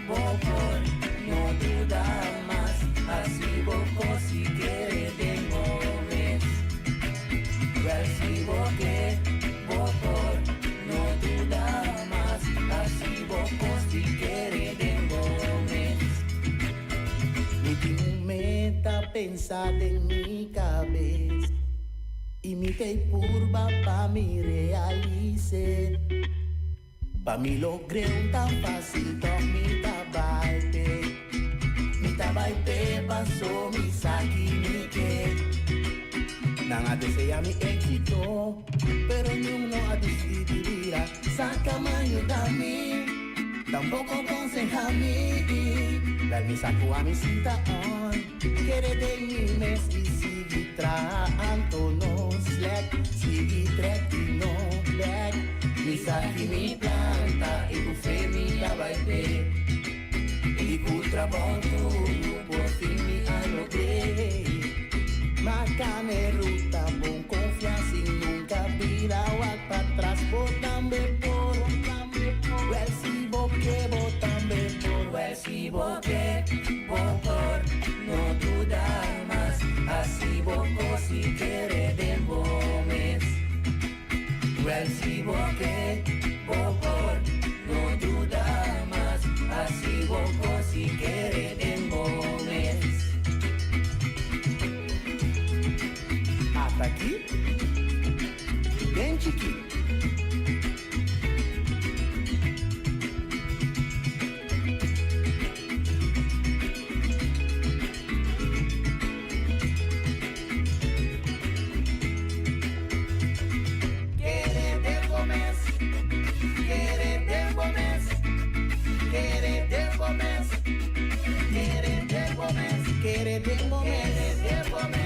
bo por. No duda mas, hasi bo kos i kere den bo mes. Wèl si bo ke bo por. No duda mas, hasi bo kos i kere den bo mes. Mi tin un meta pensa den mi kabes. I mi ta purba pa mi realis'é. Pa mi logr'é n' ta fásil, tòg mi ta bai p'e. Mi ta bai p'e paso mi sa ki mi ke. Nan a deseá mi éksito, pero niun no a disidí di bira saka man yuda mi, tampoko konsehá mi. Bèl mi sa ku ami si ta on. Kere den mi mes i sigui traha anto no slack, sigui trek i no bek. Mi sa ki mi plan ta i ku fe mi a bai p'e. I ku trabou duru por fin mi a logr'é. Ma kana e ruta bon konfia sin nunka bira wak patras. Bo tambe por, wèl si bo ke bo tambe por, wèl si bo ke bo por. No duda mas, hasi bo kos i kere den bo mes. Wèl si bo ke bo por. No duda mas, hasi bo kos i kere den bo mes. Ata aki, den chikí. Kere den bo mes, kere den bo mes, kere den bo mes, kere den bo mes, kere den bo mes,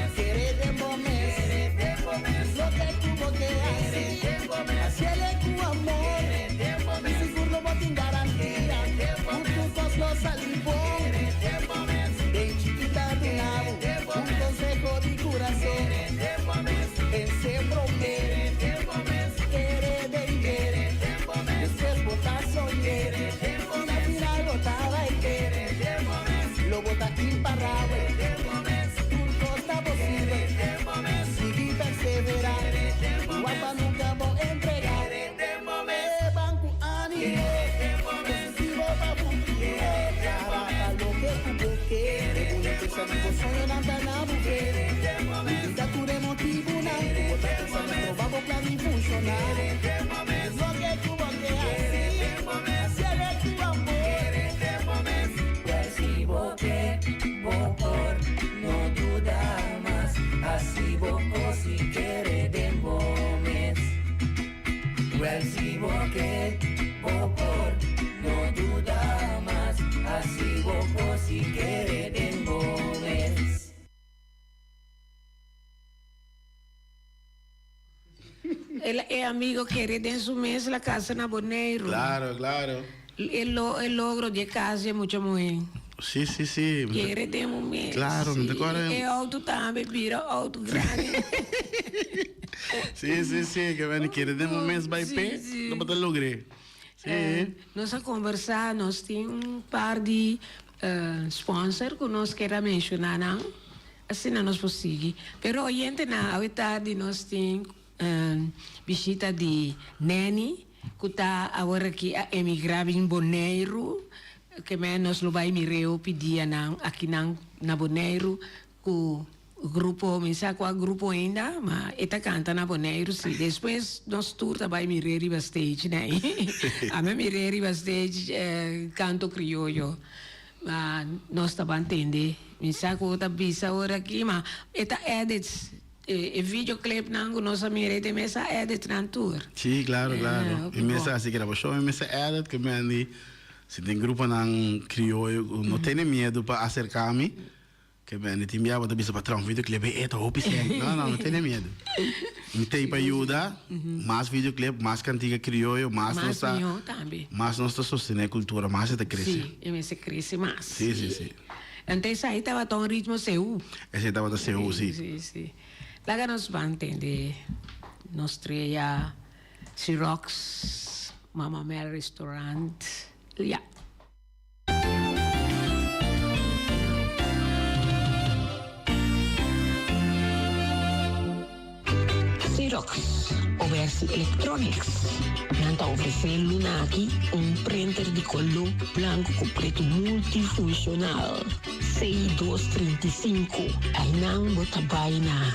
kere den bo mes, kere den bo mes, loke ku bo ke hasi, hasiele ku amor, i sigur lo bo tin garantia, ku tur kos lo sali bon. Den chikita duna bo un konseho di kurason, pens'é promé, kere den dje, despues bo ta soñ'é, i na final bo ta bai p'é, lo bo ta imparabel, tur kos ta posibel, sigui perseverá, wak pa nunka bo entregá. E ban ku ánimo, positivo pa futuro. Traha pa loke ku bo kere, bo no pensa di bo soñonan ta na bo fe. Lubida tur e motibunan ku bo ta pensa no proba bo plan di funshoná. Loke ku bo ke hasi, hasiel ku amor. Wèl si bo ke, bo por, no duda mas, hasi bo kos i kere den bo mes. Wèl si bo ke, bo por, no duda mas, hasi bo kos i kere den bo mes. El e amigo kere den su mes la casa na Boneiru. Claro, claro. E lo e logro di e casa di e mucha muhé. Sí, sí, sí. Kere den un mes. Claro, mi ta kòrda. E auto tambe bira auto grandi. Sí, sí, sí, ke men kere den un mes bai p'e, lo bo ta logr'é. Sí. Nos a kombersá, nos tin un par di sponsor ku nos kier a menshoná nan, asina nos por sigui. Pero oyentenan, awe tardi nos tin bishita di Nenny ku ta awor aki a emigrá bin Boneiru, ke men nos lo bai mir'é hopi dianan akinan na Boneiru ku. Grupo, mi sa kua grupo ainda, ma e ta kanta na Boneiru si. Despues nos tur ta bai mir'é riba stage nei. Ami a mir'é riba stage kanto krioyo. Ma nos ta ban tende. Mi sa ku ta bisa ora aki, ma e ta edits. E videoclipnan ku nos a mira e ta mes a edit nan tur. Si, klaro, klaro. Mi mes a hasi grabashon, mi mes a edit, ku mi di si tin gruponan krioyo ku no tene miedu pa aserká mi. Ke bende tin bia bo ta bisa patron videoclip e ta hopi sèn. No no no tene miedu. Mi tei pa yuda mas videoclip mas kantiga krioyo mas nos ta mas nos ta sostené kultura mas e ta krese. Si e mester krese mas. Si si si. Anto esei tabata un ritmo seú. Esei tabata seú si. Si si. Laga nos ban tende nos strea Xerox Mama Mel Restaurant ya. Xerox Oversi Electronics nan ta ofresé luna aki un printer di koló blanku ku pretu multifunshonal C235. Einan bo ta bai na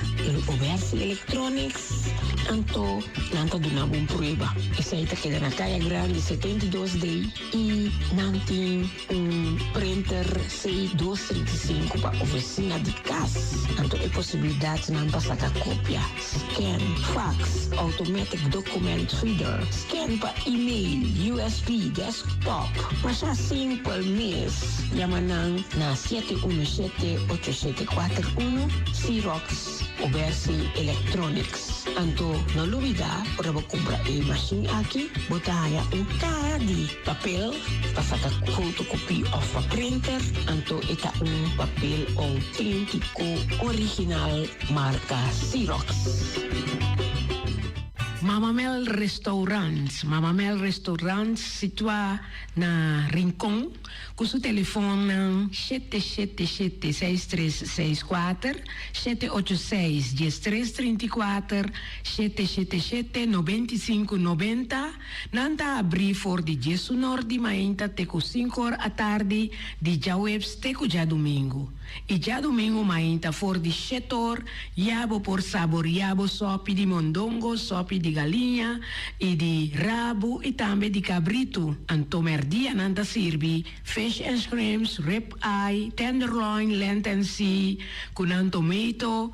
Oversi Electronics anto nan ta duna bo un prueba. Esei ta keda na Kaya Grandi 72 D. I nan tin un printer C dos 35 pa ofisina di kas. Anto e posibilidatnan pa saka kopia, scan, fax, automatic document reader, scan pa email, usb, desktop. Masha simpel mes. Yama nan na 717 8741, Xerox. Obersi Electronics. Anto no lubida ora bo cumpra e machine aki bo ta haya un caha di papel pa saca fotocopie of pa printer, anto e ta un papel autentico original marca Xerox. Mama Mel Restaurant, Mama Mel Restaurant situa na Rincon. Ku su telefonnan 777 6364, 786 1334, 777 9590, nan ta abrí for di diesunor di mainta te ku sinkor atardi di djaweps te ku djadumingu. I djadumingu mainta for di shetor ya bo por saboria bo sopi di mondongo, sopi di galiña i di rabu i tambe di kabritu. Anto merdia nan ta sirbi fish and shrimps, rib eye, tenderloin, lent and sea ku nan tomato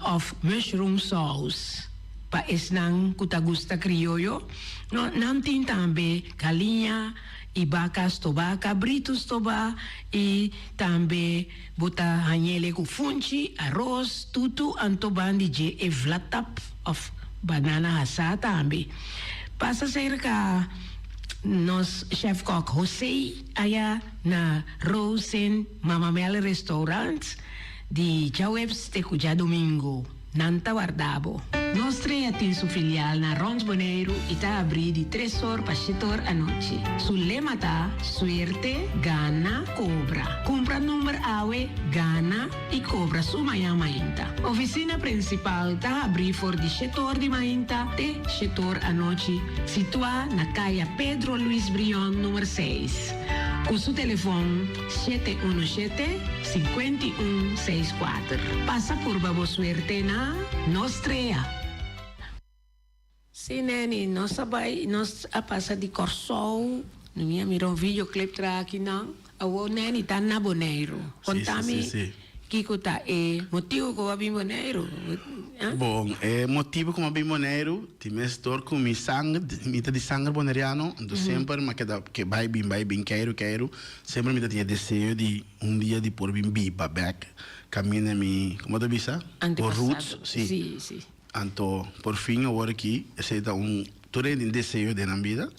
of mushroom sauce. Pa esnan ku ta gusta krioyo, nan tin tambe galiña i baka stobá, kabritu stobá i tambe bo ta hañ'ele ku funchi, aros, tutu, anto ban di dje e vlatap òf banana hasá tambe. Pasa serka nos chef kòk José aya na Rosen Mama Mel Restaurant di djaweps te ku djadumingu. Nan ta warda bo. Nos Trea tin su filial na Rond Boneiru i ta abrí di tres or pa shete or anochi. Su lema ta, Suerte, gana, kobra. Kumpra number awe, gana i kobra su mañan mainta. Ofisina prinsipal ta habrí for di shete or di mainta te shete or anochi, situá na Kaya Pedro Luis Brion number seis. Ku su telefon. 717 51 64. Pasa purba bo suerte na Nos Trea. Sí Neni, nos a bai, nos a pasa di Kòrsou, mi a mira un videoclip tra akinan, awor Neni ta na Boneiru. Konta mi kiko ta e motibu ku bo a bin Boneiru? Bon, e motibu ku mi a bin Boneiru Di mes dor ku mi sanger, mi ta di sanger boneriano, anto semper mi a keda ke bai bin bai bin keiru keiru, semper mi ta tin e deseo di un dia di por bin biba bek kaminda mi, komo ta bisa? Bo roots, si. Anto por fin awor aki esei ta un, tur hende tin deseo den nan bida,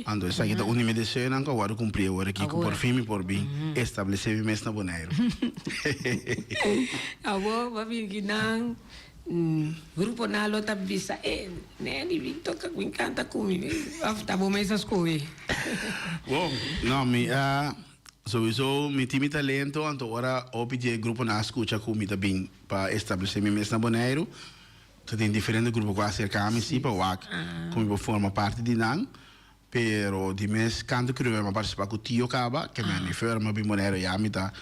anto esaki ta un di mi deseonan ku a wòrdu kumplí awor aki, ku por fin mi por bin establesé mi mes na Boneiru. Awor bo a bin kinan. Grupo nan lo ta bisa, E, Nelly, bin toka, bin kanta ku mi. Of ta bo mes a skohe? Bon, no, mi a, souiso mi tin mi talento, anto ora hopi di e gruponan a skucha ku mi ta bin pa establesé mi mes na Boneiru, ta tin diferente grupo ku a aserká mi si pa wak ku mi por forma parti di nan. Pero di mes kantu krioyo mi a partisipá ku Tio kaba, ke mi a mi feur mi a bin Boneiru ya mi ta.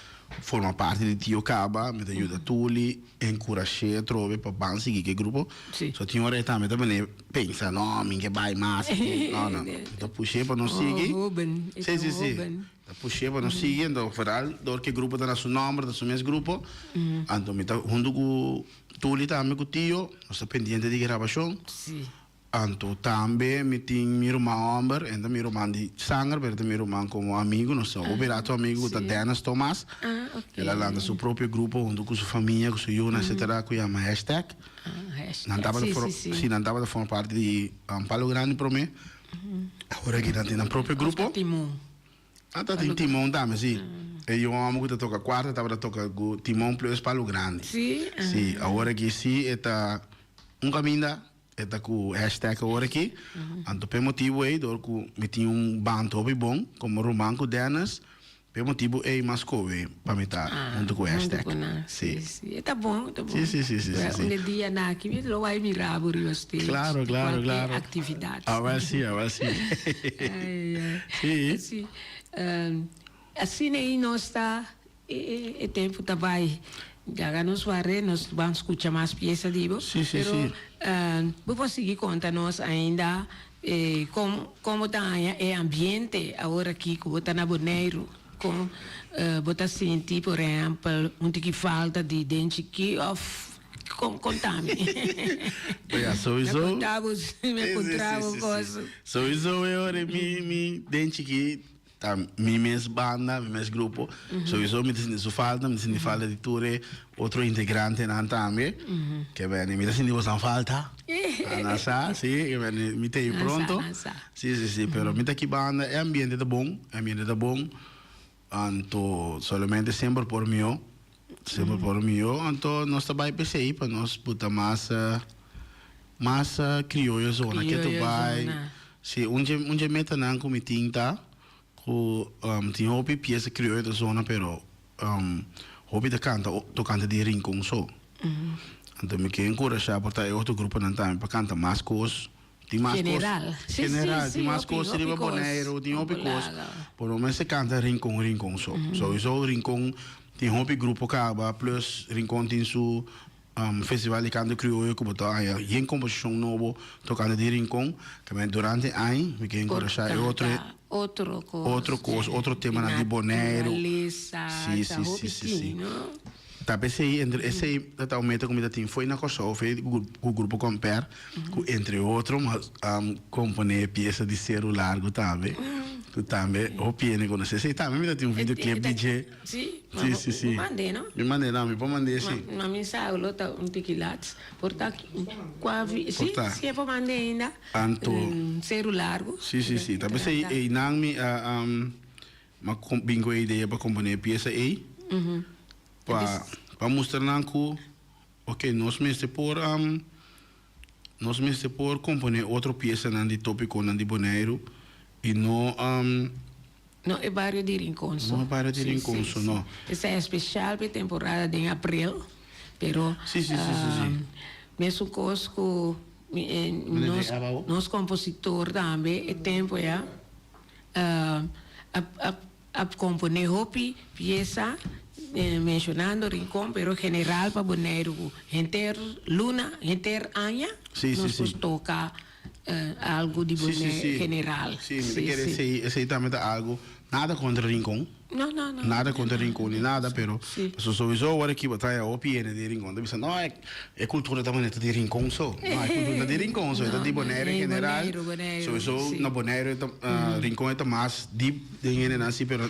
forma parti di Tio Caba, mi ta yuda Tuli enkurash'é atrobe pa ban sigui ku e grupo. So tin ora e tambe ta bini pensa, no, mi ke bai mas, no, no, mi ta push'é pa nos sigui. Si, si, si. Ta push'é pa nos sigui, anto vooral dor ku e grupo ta na su nòmber, ta su mes grupo, anto mi ta huntu ku Tuli tambe ku Tio, nos ta pendiente di grabashon. Anto tambe mi tin mi ruman hòmber, e no ta mi ruman di sanger, pero e ta mi ruman komo amigu, nos ta hopi rato amigu ku ta Dennis Thomas. El a lanta su propio grupo huntu ku su famia, ku su yunan etcetera ku yama Hashtag. Nan tabata for, si nan tabata forma parti di Palo Grandi promé, awor aki nan tin nan propio grupo. Ah, ta tin timon tambe, si. E yu hòmber ku ta toka kuarta tabata toka ku timon plus Palo Grandi. Si, awor aki si e ta un kaminda. E ta ku hashtag awor aki. Anto p'e motibu ei dor ku mi tin un band hopi bon komo ruman ku Dennis, p'e motibu ei mas kobe pa mi ta huntu ku hashtag. Si. Si, e ta bon, e ta bon. Si, si, si, si, si. Un e dia na aki mi lo bai mira bo riba stage. Klaro, klaro, klaro. Kualke aktividat. Awel si, awel si. Ai, ai. Si. Si. Asina ei nos ta E tempu ta bai. Laga nos ware, nos ban skucha mas piesa di bo. Sí, sí, Pero sí. bo por sigui konta nos ainda kon kon bo ta haña e ambiente awor aki ku bo ta na Boneiru. Kon bo ta sinti por ehèmpel un tiki falta di den chikí òf kon konta mi. Bo ya sowieso. Mi a konta bo mi a Sí, sí, kontra sí, bo sí, kos. sí. Sowieso e ora mi mi den chikí Ta mi mes banda, mi mes grupo. Sowieso mi ta sinti su falta, mi ta sinti falta di tur e otro integrantenan tambe. Ke beni, mi ta sinti bosan falta. Nan sa, si, ke beni, mi ta ei pronto. Si, si, si, pero mi ta aki banda, e ambiente ta bon, e ambiente ta bon. Anto solamente semper por mihó, semper por mihó. Anto nos ta bai p'esei pa nos buta mas, mas krioyo zona ke ta bai. Si, un dje un dje metanan ku mi tin ta ku tin hopi piesa krioyo ta zona pero hopi ta kanta tokante di Rincon so. Anto mi ke enkurashá por ta e otro gruponan tambe pa kanta mas kos. Tin mas kos. General. Si, si, General, si, tin mas hopi, kos hopi riba kos. Boneiru, tin hopi kos. Laga. Por lo mester kanta Rincon Rincon so. Souiso Rincon tin hopi grupo kaba plus Rincon tin su Festival di Kanto Krioyo ku bo ta haña yen komposishon nobo tokante di Rincon. Tambe durante aña mi ke enkurashá e otro Otro kos. otro kos, otro temanan di Boneiru. Naturalesa, Sí, ta sí, hopi sí, sí, sí. tin, no? Ta p'esei entre esei ta ta un meta ku mi ta tin fo'i na Kòrsou, fo'i ku Grupo Komper, ku entre otro mi a komponé e piesa di Seru Largu tambe, ku tambe hopi hende konosé. Esei tambe mi ta tin un videoclip di dje. Sí, Sí, sí, sí. bo mand'é, no? Mi mand'é, no, mi por mand'é, sí. Ma mi sa lo ta un tiki lat. Por ta kua vi, sí, Por ta. sí e por mand'é ainda. Anto. Seru Largu. Sí, sí, sí. Ta p'esei einan mi a mi a bin ku e idea pa komponé e piesa ei. Pa pa mustra nan ku oke nos mester por nos mester por komponé otro piesanan di topikonan di Boneiru i no. No e bario di Rincon so. No e bario di Rincon so, no. Esei ta especial pa e temporada den april, pero Sí, sí, sí, sí, sí. mesun cos cu nos, nos compositor tambe e tempo ya a a a compone hopi pieza mencionando Rincon, pero general pa Boneiru cu henter luna, henter aña Sí, sí, nos sí. por toca Algu di Sí, sí, Bonaire sí. general. Sí, mi ta Sí, kere sí. esei, esei tambe ta algu, nada kontra Rincon. No, no, no. Nada kontra Rincon ni nada, pero Sí. pasobra souiso awor aki bo ta haya hopi hende di Rincon ta bisa, no, e e kultura ta manera ta di Rincon so. No, e kultura no ta di Rincon so, e ta di No, no, Bonaire en e general. Boneiru, Boneiru, Souiso sí. na Boneiru e ta, Rincon e ta mas diep den hendenan si, pero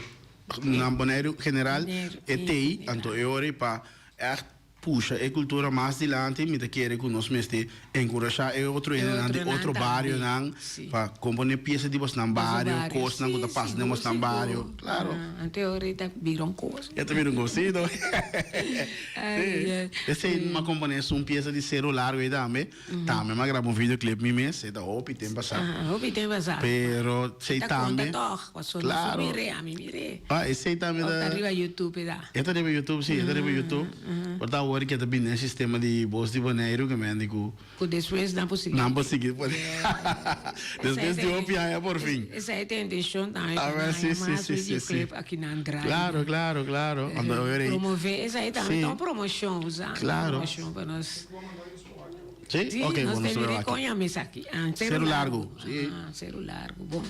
na Boneiru general Boneiru e en t'ei, general. anto e ora ei pa ègt Pusha e cultura mas dilanti, mi ta kere cu nos mester encurasha e otro hendenan di otro barionan pa compone pieza di bosnan bario, cosnan cu ta pasa den bosnan bario. Claro. Ante ora e ta bira un cos. E ta bira un cos, si no. Si. Esey mi a compone esun pieza di Cerro Largo ey tambe. Tambe mi a graba un videoclip mi mes, e ta hopi tempo pasá. Hopi tempo pasá. Pero esey tambe. Ta conta toch, pasobra Claro. mi mir'é, ami mir'é. Ah, esey tambe ta. Of ta riba YouTube e ta. E ta riba YouTube, si, e ta riba YouTube. Por ta awor. awor ke ta bini den sistema di Bos di Boneiru ke men di ku. Ku despues nan por sigui. Nan por sigui por. Despues di hopi aña por fin. Esei ta e intencion tambe pa nan haña mas videoclip aki nan draai. Claro, claro, claro. Anto awor ei. Promove esei tambe ta un promocion usa. Claro. Promocion pa nos. Sí? Sí, Ok, nos bon, nos ta mira aki. koña mes aki. Ah, Seru Seru Largu. Largu. Sí. Ah, Seru Largu, bon.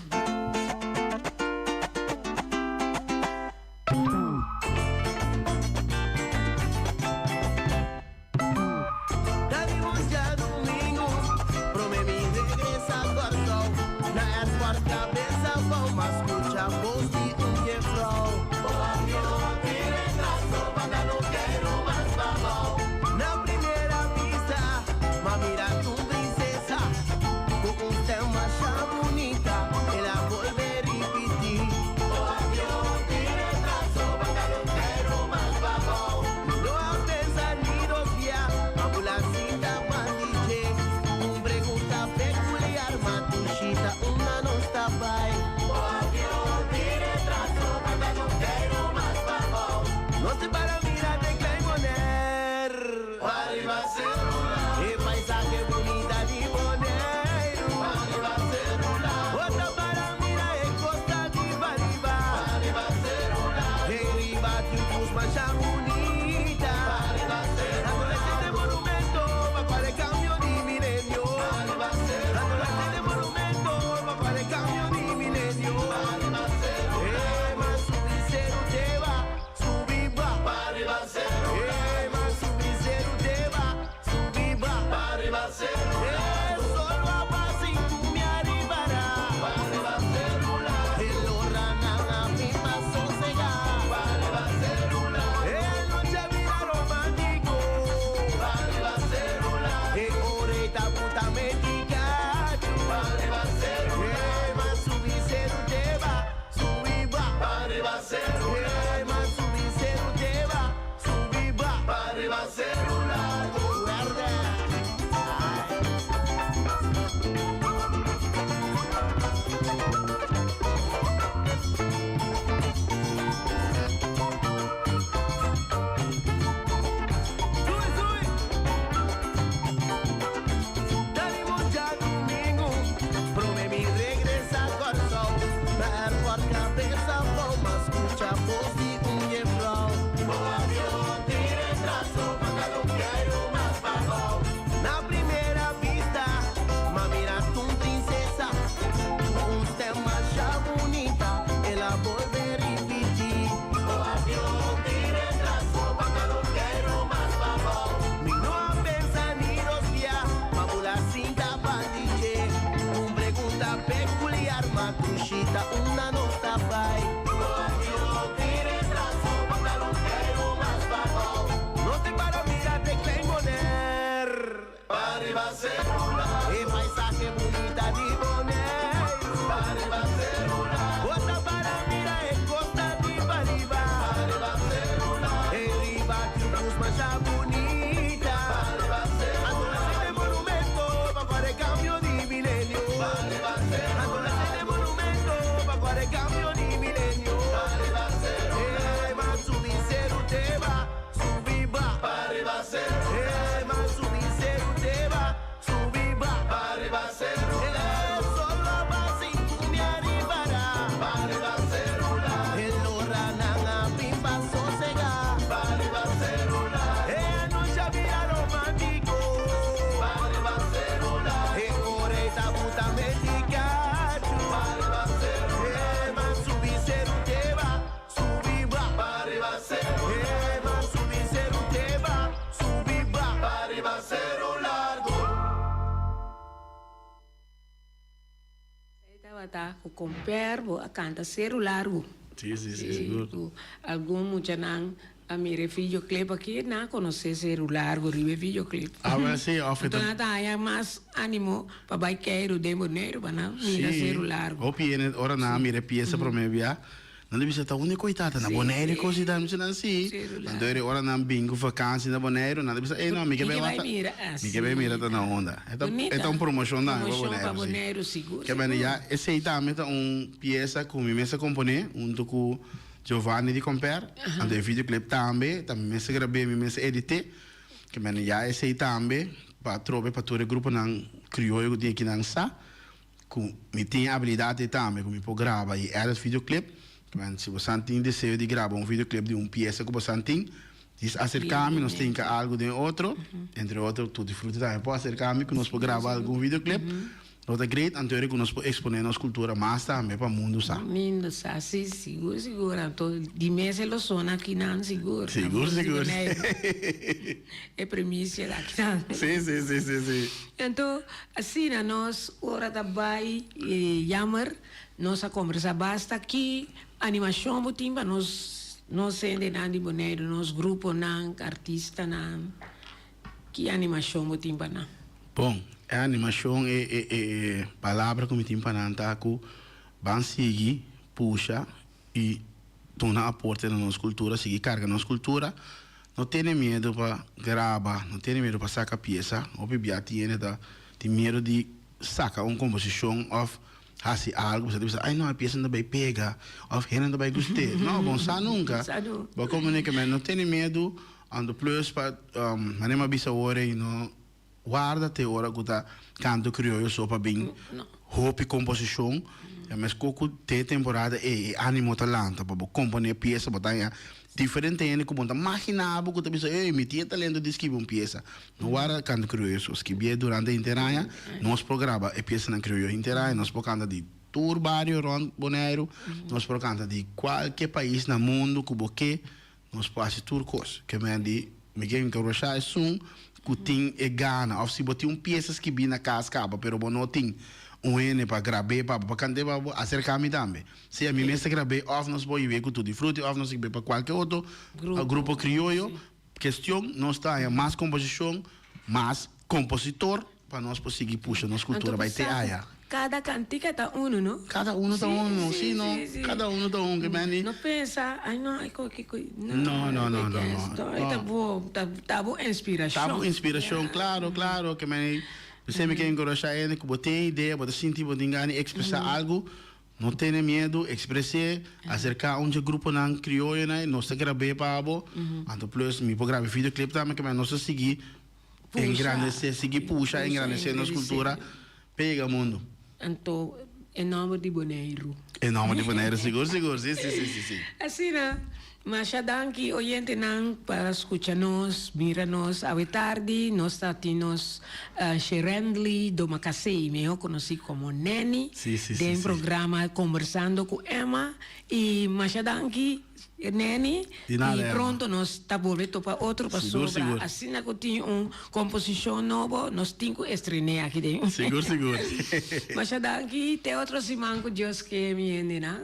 Tabata ku komper bo a kanta Seru Largu. Sí, sí, sí, sigur. Ku algun muchanan a mira e videoclip aki, nan a konosé Seru Largu riba e videoclip. A wel sí, òf e ta. Anto nan ta haña mas ánimo pa bai keiru den Boneiru pa nan mira Seru Largu. Hopi hende ora nan a mira e piesa promé bia, Nan ta bisa ta unda ku e tata na Boneiru ku si ta mi bisa nan si. Anto eri ora nan bin ku vakansi na Boneiru nan ta bisa ey no mi ke bai wak mi ke bai mira ta na unda. E ta e ta un promoshon tambe pa Boneiru si. Ke bende ya esei tambe ta un piesa ku mi mes a kompone hunto ku Giovanni di Comper. Anto e videoclip tambe ta mi mes a grab'é mi mes a edit'é. Ke men ya esei tambe pa atrobe pa tur e gruponan krioyo ku tin akinan sa ku mi tin e abilidat ei tambe ku mi por graba i edit videoclip. Ke men si bosan tin deseo di graba un videoclip di un piesa ku bosan tin, dis aserká mi, nos tinka algu den otro, entre otro Tutti Frutti tambe por aserká mi ku nos por graba algun videoclip. Lo ta great anto ora ku nos por eksponé nos kultura mas tambe pa mundu sa. Mundu sa, si, sigur sigur. Anto di mes e lo sona akinan sigur. Sigur sigur. E primisia ta akinan. Si si si si si. Anto asina nos ora ta bai jammer nos a kombersá basta ki animashon bo tin pa nos nos hendenan di Boneiru, nos gruponan, artistanan. Ki animashon bo tin pa nan? Bon, e animashon, e e e palabra ku mi tin pa nan ta ku ban sigui pusha i duna aporte na nos kultura, sigui karga nos kultura. No tene miedu pa graba, no tene miedu pa saka piesa. Hopi bia tin hende ta tin miedu di saka un komposishon òf hasi algu, pasobra ta bisa, ai no, e piesa no ta bai pega òf hende no ta bai gust'é. No, bo no sa nunka. Bo komunika men, no tene miedu. Anto plus pa manera mi a bisa awor ei no warda te ora ku ta kanto krioyo so pa bin hopi komposishon ya meskos ku te e temporada ei e animo ta lanta pa bo komponé piesa bo ta haña diferente hende ku bo no ta maginá bo ku ta bisa ey mi tin e talento di skibi un piesa no warda kanto krioyo so skibié durante henter aña nos por graba e piesanan krioyo henter aña nos por kanta di tur bario rònt Boneiru nos por kanta di kualke pais na mundu ku bo ke. Nos por hasi tur kos. Ke men di, mi ke enkorashá esun ku tin e gana òf si bo tin un piesa skibí na kas kaba pero bo no tin un hende pa grab'é pa bo, pa kant'é pa bo, aserká mi tambe. Sea mi mes ta grab'é òf nos por hib'é ku Tutti Frutti òf nos hib'é pa kualke otro grupo krioyo. Kestion, nos ta haña mas komposishon, mas kompositor. Pa nos por sigui pusha nos cultura bay te aya. Cada cantica ta uno, no? Cada uno ta uno, si no? Cada uno ta un, ke meni. No pensa, ay no, ay ko kiko. No, no, no, no, no. E ta bo, ta bo inspiracion. Ta bo inspiracion, claro, claro, ke meni. P'esei mi ke encorasha hende ku bo tin idea, bo ta sinti bo tin gana di expresa algu, no tene miedu, expres'é, acerca un dje gruponan crioyonan, nos ta grab'é pa bo. Anto plus mi por graba e videoclip tambe, ke meni nos ta sigui. Engrandecé, sigui pusha, engrandecé nos cultura pega mundo. Anto e nomber di Boneiru. E nomber di Boneiru, sigur, sigur, si, si, si, si, si. Asina, masha danki oyentenan pa scucha nos, mira nos awe tardi. Nos ta tin nos Sherendly Domacassé, mihó conoci como Nenny, Si, si, si, den si. programa Conversando cu Emma. Y masha danki. Neni, Di nada, y Emma. pronto nos ta bolbe topa otro Sigur, pasobra sigur. asina cu tin un composicion nobo nos tin cu estrené aki den. Sigur, sigur. Masha danki, te otro siman cu Dios ke mi hendenan.